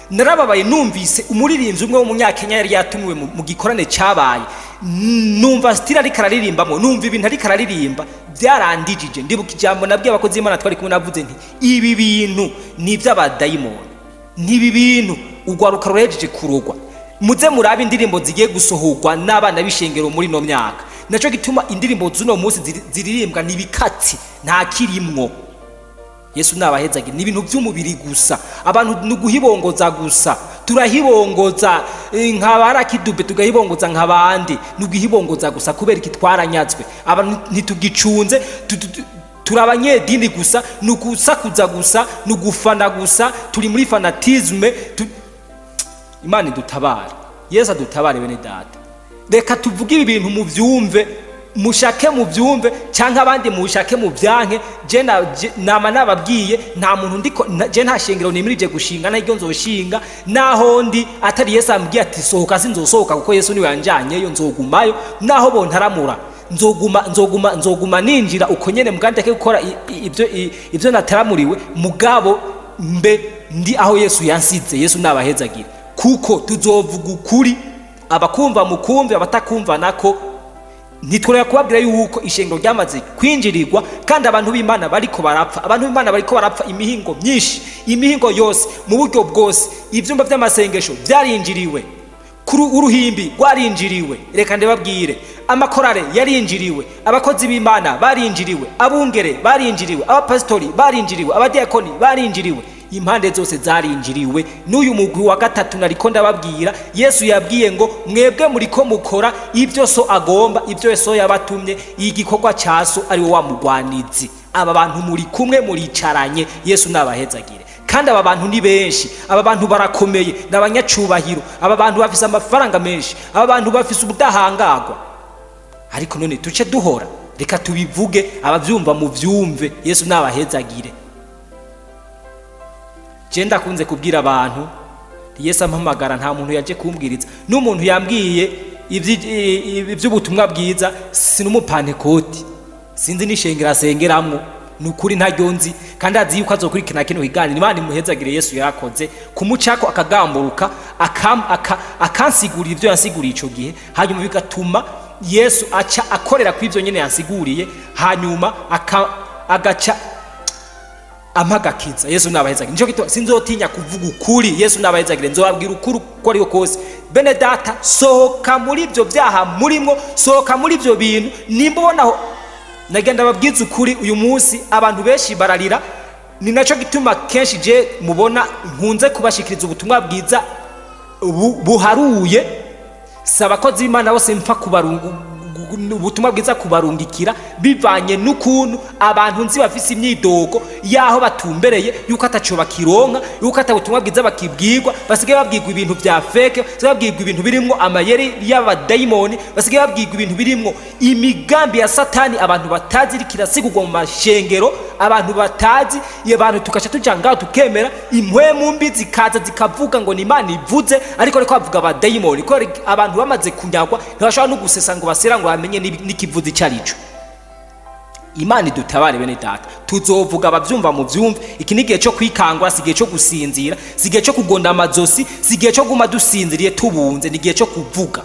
narababaye numvise umuririmbyi umwe w'umunyakenya yari yatumiwe mu gikorane cyabaye, numva style ariko araririmbamo, numva ibintu ariko araririmba, byarandijije. Ndibuka ijambo nabwiye abakozi b'Imana twari kumwe, navuze nti: "Ibi bintu ni iby'abadayimoni, n'ibi bintu urwaruka ruhejeje kurogwa. Muze murabe indirimbo zigiye gusohorwa n'abana b'ishengero muri ino myaka." Naco gituma indirimbo z'uno munsi ziririmbwa ni ibikatsi, nta kirimwo. Yesu nabahezagire. Ni ibintu by'umubiri gusa, abantu ni uguhibongoza gusa. Turahibongoza nka barakidube, tugahibongoza nk'abandi, ni uguhibongoza gusa. Kubera iki? Twaranyazwe. Abantu ntitugicunze, turi abanyedini gusa, ni ugusakuza gusa, ni ugufana gusa, turi muri fanatisme. Imana idutabare, Yesu adutabare. Bene data, reka tuvuge ibi bintu mubyumve, mushake mubyumve cyangwa abandi mushake mubyanke. Je nama nababwiye, nta muntu ndiko je nta shengero nimirije gushinga, ntaryo nzoshinga. Naho ndi atari Yesu ambwiye ati sohoka, sinzosohoka, kuko Yesu niwe yanjanyeyo, nzogumayo. Naho bontaramura, nzoguma, nzoguma, nzoguma ninjira uko nyene, mugandeke gukora ibyo nataramuriwe, mugabo mbe ndi aho Yesu yansize. Yesu nabahezagire, kuko tuzovuga ukuri. Abakumva mukumve, abatakumva nako. Ntitworera kubabwira yuko ishengero ryamaze kwinjirirwa, kandi abantu b'Imana bariko barapfa. Abantu b'Imana bariko barapfa imihingo myinshi, imihingo yose, mu buryo bwose. Ivyumba vy'amasengesho vyarinjiriwe, kuri uruhimbi rwarinjiriwe. Reka ndababwire, amakorale yarinjiriwe, abakozi b'Imana barinjiriwe, abungere barinjiriwe, abapasitori barinjiriwe, abadiakoni barinjiriwe, impande zose zarinjiriwe. N'uyu mugwi wa gatatu nariko ndababwira, Yesu yabwiye ngo: "Mwebwe muriko mukora ibyo so agomba, ibyo so yabatumye." Igikorwa ca so ari wo wa mugwanizi. Aba bantu muri kumwe, muricaranye. Yesu nabahezagire. Kandi aba bantu ni benshi, aba bantu barakomeye, ni abanyacubahiro, aba bantu bafise amafaranga menshi, aba bantu bafise ubudahangarwa. Ariko none tuce duhora? Reka tubivuge, abavyumva muvyumve. Yesu nabahezagire. Je ndakunze kubwira abantu, Yesu ampamagara, nta muntu yaje kumbwiriza. N'umuntu yambwiye ivy'ubutumwa bwiza si n'umupantekoti, sinzi n'ishengero asengeramwo, ni ukuri ntaryo nzi, kandi azi yuko azokurikirana kino kiganiro. Imana imuhezagire. Yesu yarakoze kumucako akagamburuka, akansigurira ibyo yansiguriye ico gihe, hanyuma bigatuma Yesu aca akorera kuri ibyo nyene yansiguriye, hanyuma agaca amagakiza. Yesu nabahezagire. Nico gituma sinzotinya kuvuga ukuri. Yesu nabahezagire. Nzobabwira ukuri uko ariko kose. Bene data, sohoka muri ibyo byaha murimwo, sohoka muri ibyo bintu. Nimba ubonaho, nagenda babwiza ukuri, uyu munsi abantu benshi bararira. Ni naco gituma kenshi je mubona nkunze kubashikiriza ubutumwa bwiza buharuye. Si abakozi b'Imana bose mpfa kubarungu ubutumwa bwiza, kubarungikira bivanye n'ukuntu abantu nzi bafise imyidogo y'aho batumbereye, yuko ataco bakironka, yuko ata butumwa bwiza bakibwirwa. Basigaye babwirwa ibintu vya fake, basigaye babwirwa ibintu birimwo amayeri y'abadayimoni, basigaye babwirwa ibintu birimwo imigambi ya Satani abantu batazi, iriko irasigurwa mu mashengero abantu batazi. Iyo abantu tugaca tuja ngaho tukemera, impwemu mbi zikaza zikavuga ngo ni Imana ivuze, ariko bavuga abadayimoni, kubera abantu bamaze kunyagwa, ntibashobora no gusesa ngo basera ngo bamenye n'ikivuze icyo ari cyo. Imana idutabare. Bene data, tuzovuga, abavyumva mu vyumve. Iki ni igihe cyo kwikangura, si igihe cyo gusinzira, si igihe cyo kugonda amazosi, si igihe cyo guma dusinziriye tubunze, ni igihe cyo kuvuga.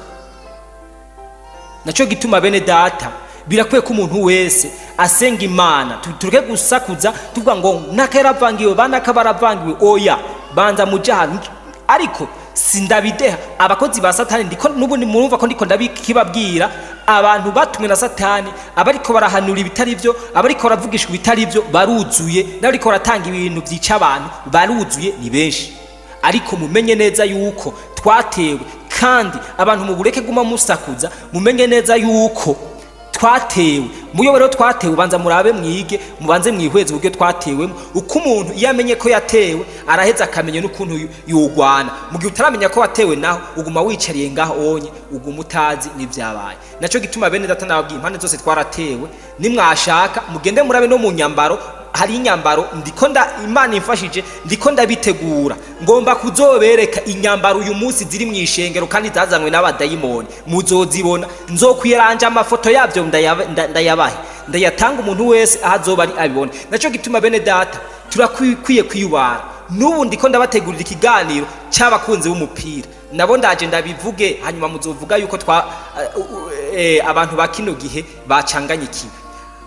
Naco gituma, bene data, birakwiye ko umuntu wese asenga Imana. Tureke gusakuza tuvuga ngo naka yaravangiwe, banaka baravangiwe. Oya, banza muje ahantu. Ariko sindabideha abakozi ba Satani, ndiko n'ubundi murumva ko ndiko ndabikibabwira. Abantu batumwe na Satani, abariko barahanura ibitari byo, abariko baravugishwa ibitari byo baruzuye, n'abariko baratanga ibintu vyica abantu baruzuye, ni benshi. Ariko mumenye neza yuko twatewe, kandi abantu mubureke guma musakuza. Mumenye neza yuko twatewe. Muyo rero twatewe, banza murabe, mwige, mubanze mwihweze uburyo twatewemo. Uko umuntu iyo amenye ko yatewe, araheza akamenya n'ukuntu yogwana. Mu gihe utaramenya ko watewe, naho uguma wicariye ngaho onye, uguma utazi n'ivyabaye. Naco gituma, bene data, nababwiye, impande zose twaratewe. Nimwashaka mugende murabe no mu nyambaro, hari inyambaro ndiko nda, Imana imfashije, ndiko ndabitegura, ngomba kuzobereka inyambaro uyu munsi ziri mu ishengero kandi zazanywe n'abadayimoni. Muzozibona, nzokwiranja amafoto yabyo, ndayabahe, ndayatanga, umuntu wese aho azoba ari abibone. Naco gituma, bene data, turakwiye kwiyubara. N'ubu ndiko ndabategurira ikiganiro cy'abakunzi b'umupira, nabo ndaje ndabivuge, hanyuma muzovuga yuko twa abantu ba kino gihe bacanganyikiwe.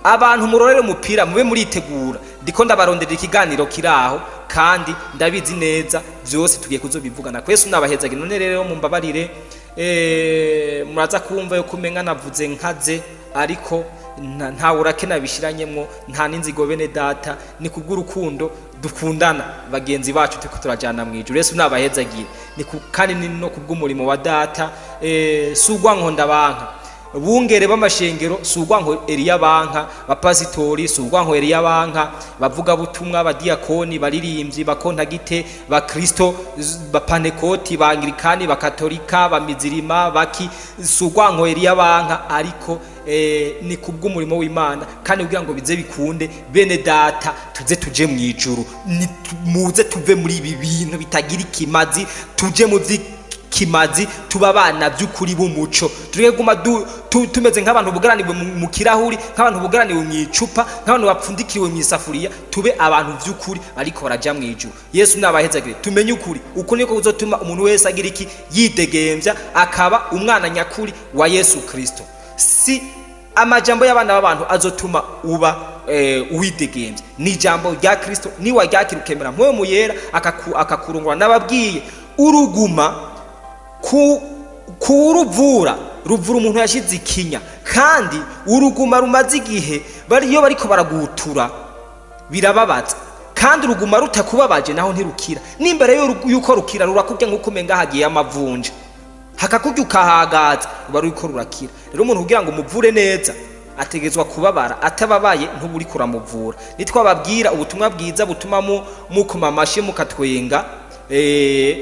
Abantu murorere umupira, mube muritegura, ndiko ndabarondera ikiganiro kiraho, kandi ndabizi neza byose tugiye kuzobivugana. Kwese nabahezage. None rero mumbabarire, muraza kumva yuko umenga navuze nkaze, ariko nta urake nabishiranyemwo, nta n'inzigo. Bene data, ni kubw'urukundo dukundana bagenzi bacu, turiko turajana mu ijuru. Yesu nabahezagire. Ni kandi ni no kubw'umurimo wa data. Si ugwanko ndabanka bungere b'amashengero, si ugwanko Eliya banka bapasitori, si ugwanko Eliya banka bavuga butumwa, badiyakoni, baririmbyi, bakontagite, bakristo, bapanekoti, bangirikani, bakatolika, bamizirima, baki, si ugwanko Eliya banka, ariko ni kubw'umurimo w'Imana, kandi kugira ngo bize bikunde, bene data, tuze tuje mu ijuru. Muze tuve muri ibi bintu bitagira ikimazi, tuje mu kimazi, tuba abana by'ukuri b'umuco. Tureke guma tumeze nk'abantu bugaraniwe mu kirahuri, nk'abantu bugaraniwe mu icupa, nk'abantu bapfundikiwe mu isafuriya. Tube abantu by'ukuri ariko baraja mu ijuru. Yesu nabahezagire. Tumenye ukuri, uko niko kuzotuma umuntu wese agira iki? Yidegembya, akaba umwana nyakuri wa Yesu Kristo. Si Amajambo y'abana b'abantu azotuma uba uwidegembye ni ijambo rya Kristo. Niwaryakira ukemera Mpwemu Yera akakurongora, nababwiye uruguma ku kuruvura ruvura umuntu yashize ikinya, kandi uruguma rumaze igihe iyo bariko baragutura birababaza, kandi uruguma rutakubabaje naho ntirukira. N'imbere yuko rukira rurakubya nk'uko umenga hagiye amavunja, hakakurya ukahagaza, ruba ruriko rurakira. Rero umuntu kugira ngo umuvure neza ategerezwa kubabara. Atababaye ntuba uriko uramuvura. Nitwababwira ubutumwa bwiza butuma mukoma amashi mukatwenga,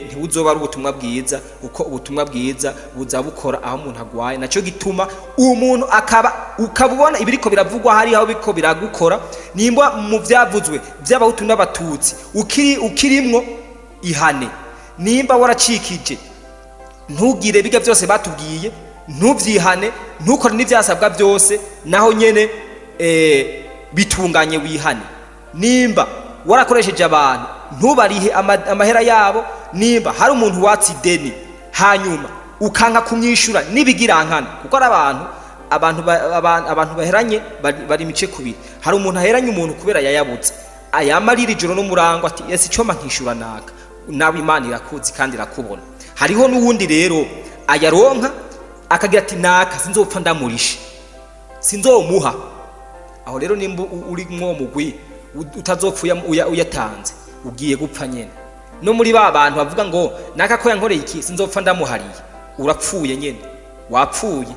ntibuzoba ari ubutumwa bwiza, kuko ubutumwa bwiza buza bukora aho umuntu agwaye. Naco gituma umuntu akaba ukaba ubona ibiriko biravugwa hari aho biriko biragukora. Nimba mu vyavuzwe vy'Abahutu n'Abatutsi ukirimwo, ihane. Nimba waracikije, ntugire biga byose batubwiye, ntuvyihane, ntukore n'ivyasabwa byose, naho nyene bitunganye wihane. Nimba warakoresheje abantu, ntubarihe amahera yabo. Nimba hari umuntu watse ideni hanyuma ukanka kumwishyura n'ibigirankana, kuko ari abantu baheranye bari imice kubiri. Hari umuntu aheranye umuntu kubera yayabuze, ayamarira ijoro n'umurango ati: "Ese icyo nkishyura naka?" Nawe Imana irakuzi kandi irakubona. Hariho n'uwundi rero ayaronka akagira ati: "Naka sinzopfa ndamurishe, sinzomuha." Aho rero nimba uri mwo mugwi utazopfa uyatanze, ugiye gupfa nyene. No muri ba bantu bavuga ngo: "Naka ko yankoreye iki, sinzopfa ndamuhariye," urapfuye nyene, wapfuye.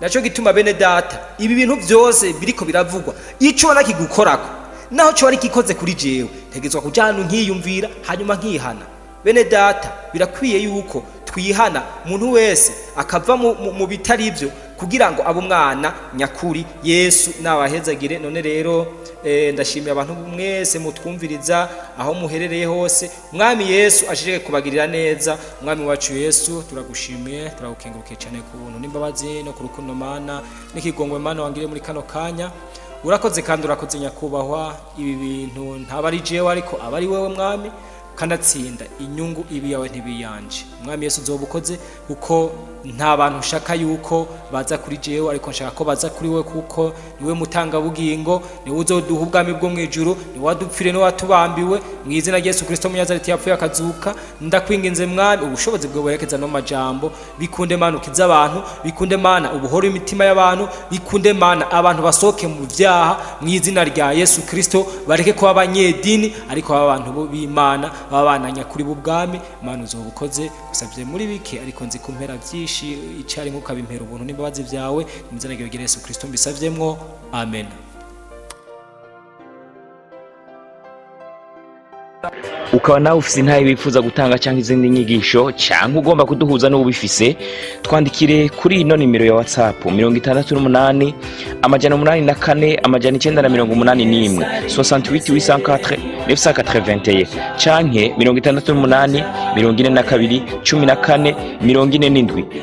Naco gituma, bene data, ibi bintu byose biriko biravugwa, ico ubona kigukorako, naho co wari kikoze kuri jewe, ntegezwa kuja ahantu nkiyumvira, hanyuma nkihana. Bene data, birakwiye yuko twihana, umuntu wese akava mu bitari byo kugira ngo abe umwana nyakuri. Yesu nabahezagire. None rero ndashimiye abantu mwese mutwumviriza aho muherereye hose. Umwami Yesu ashishike kubagirira neza. Umwami wacu Yesu, turagushimiye, turagukengurukiye cyane ku buntu n'imbabazi no ku rukundo Mana n'ikigongwe Mana wangiriye muri kano kanya. Urakoze kandi urakoze, nyakubahwa. Ibi bintu ntaba ari jewe, ariko aba ari wewe Mwami, kanatsinda inyungu ibi yawe ntibiyanje. Mwami Yesu, uzoba ukoze, kuko nta bantu nshaka yuko baza kuri jewe, ariko nshaka ko baza kuri we, kuko niwe mutangabugingo, niwe uzoduha ubwami bwo mu ijuru, niwe wadupfire, niwe watubambiwe. Mu izina rya Yesu Kristo Munyazareti yapfuye akazuka, ndakwinginze Mwami, ubushobozi bwe buherekeza no majambo bikunde Mana ukize abantu, bikunde Mana ubuhoro imitima y'abantu, bikunde Mana abantu basohoke mu vyaha mu izina rya Yesu Kristo, bareke kuba abanyedini ariko babe abantu b'Imana, babana nyakuri b'ubwami. Mana, uzoba ukoze. Usabye muri bike, ariko nzi kumpera byinshi icyarimwe, ukabimpera ubuntu n'imbabazi byawe. Mu izina rya Yesu Kristo mbisavyemwo, amen. Ukaba nawe ufise intahe wifuza gutanga cyangwa izindi nyigisho, cyangwa ugomba kuduhuza n'ubifise, twandikire kuri ino nimero ya WhatsApp: 68 804 981, 68 804 981, canke 68 42 14 47,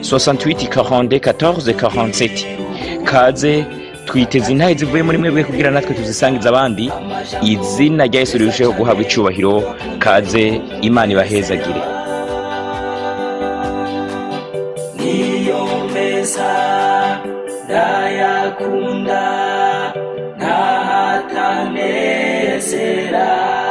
68 42 14 47. Kaze, twiteze intahe zivuye muri mwebwe kugira natwe tuzisangize abandi, izina rya Yesu rirusheho guhabwa icubahiro. Kaze, Imana ibahezagire. Niyo meza ndayakunda, ntahatanezera.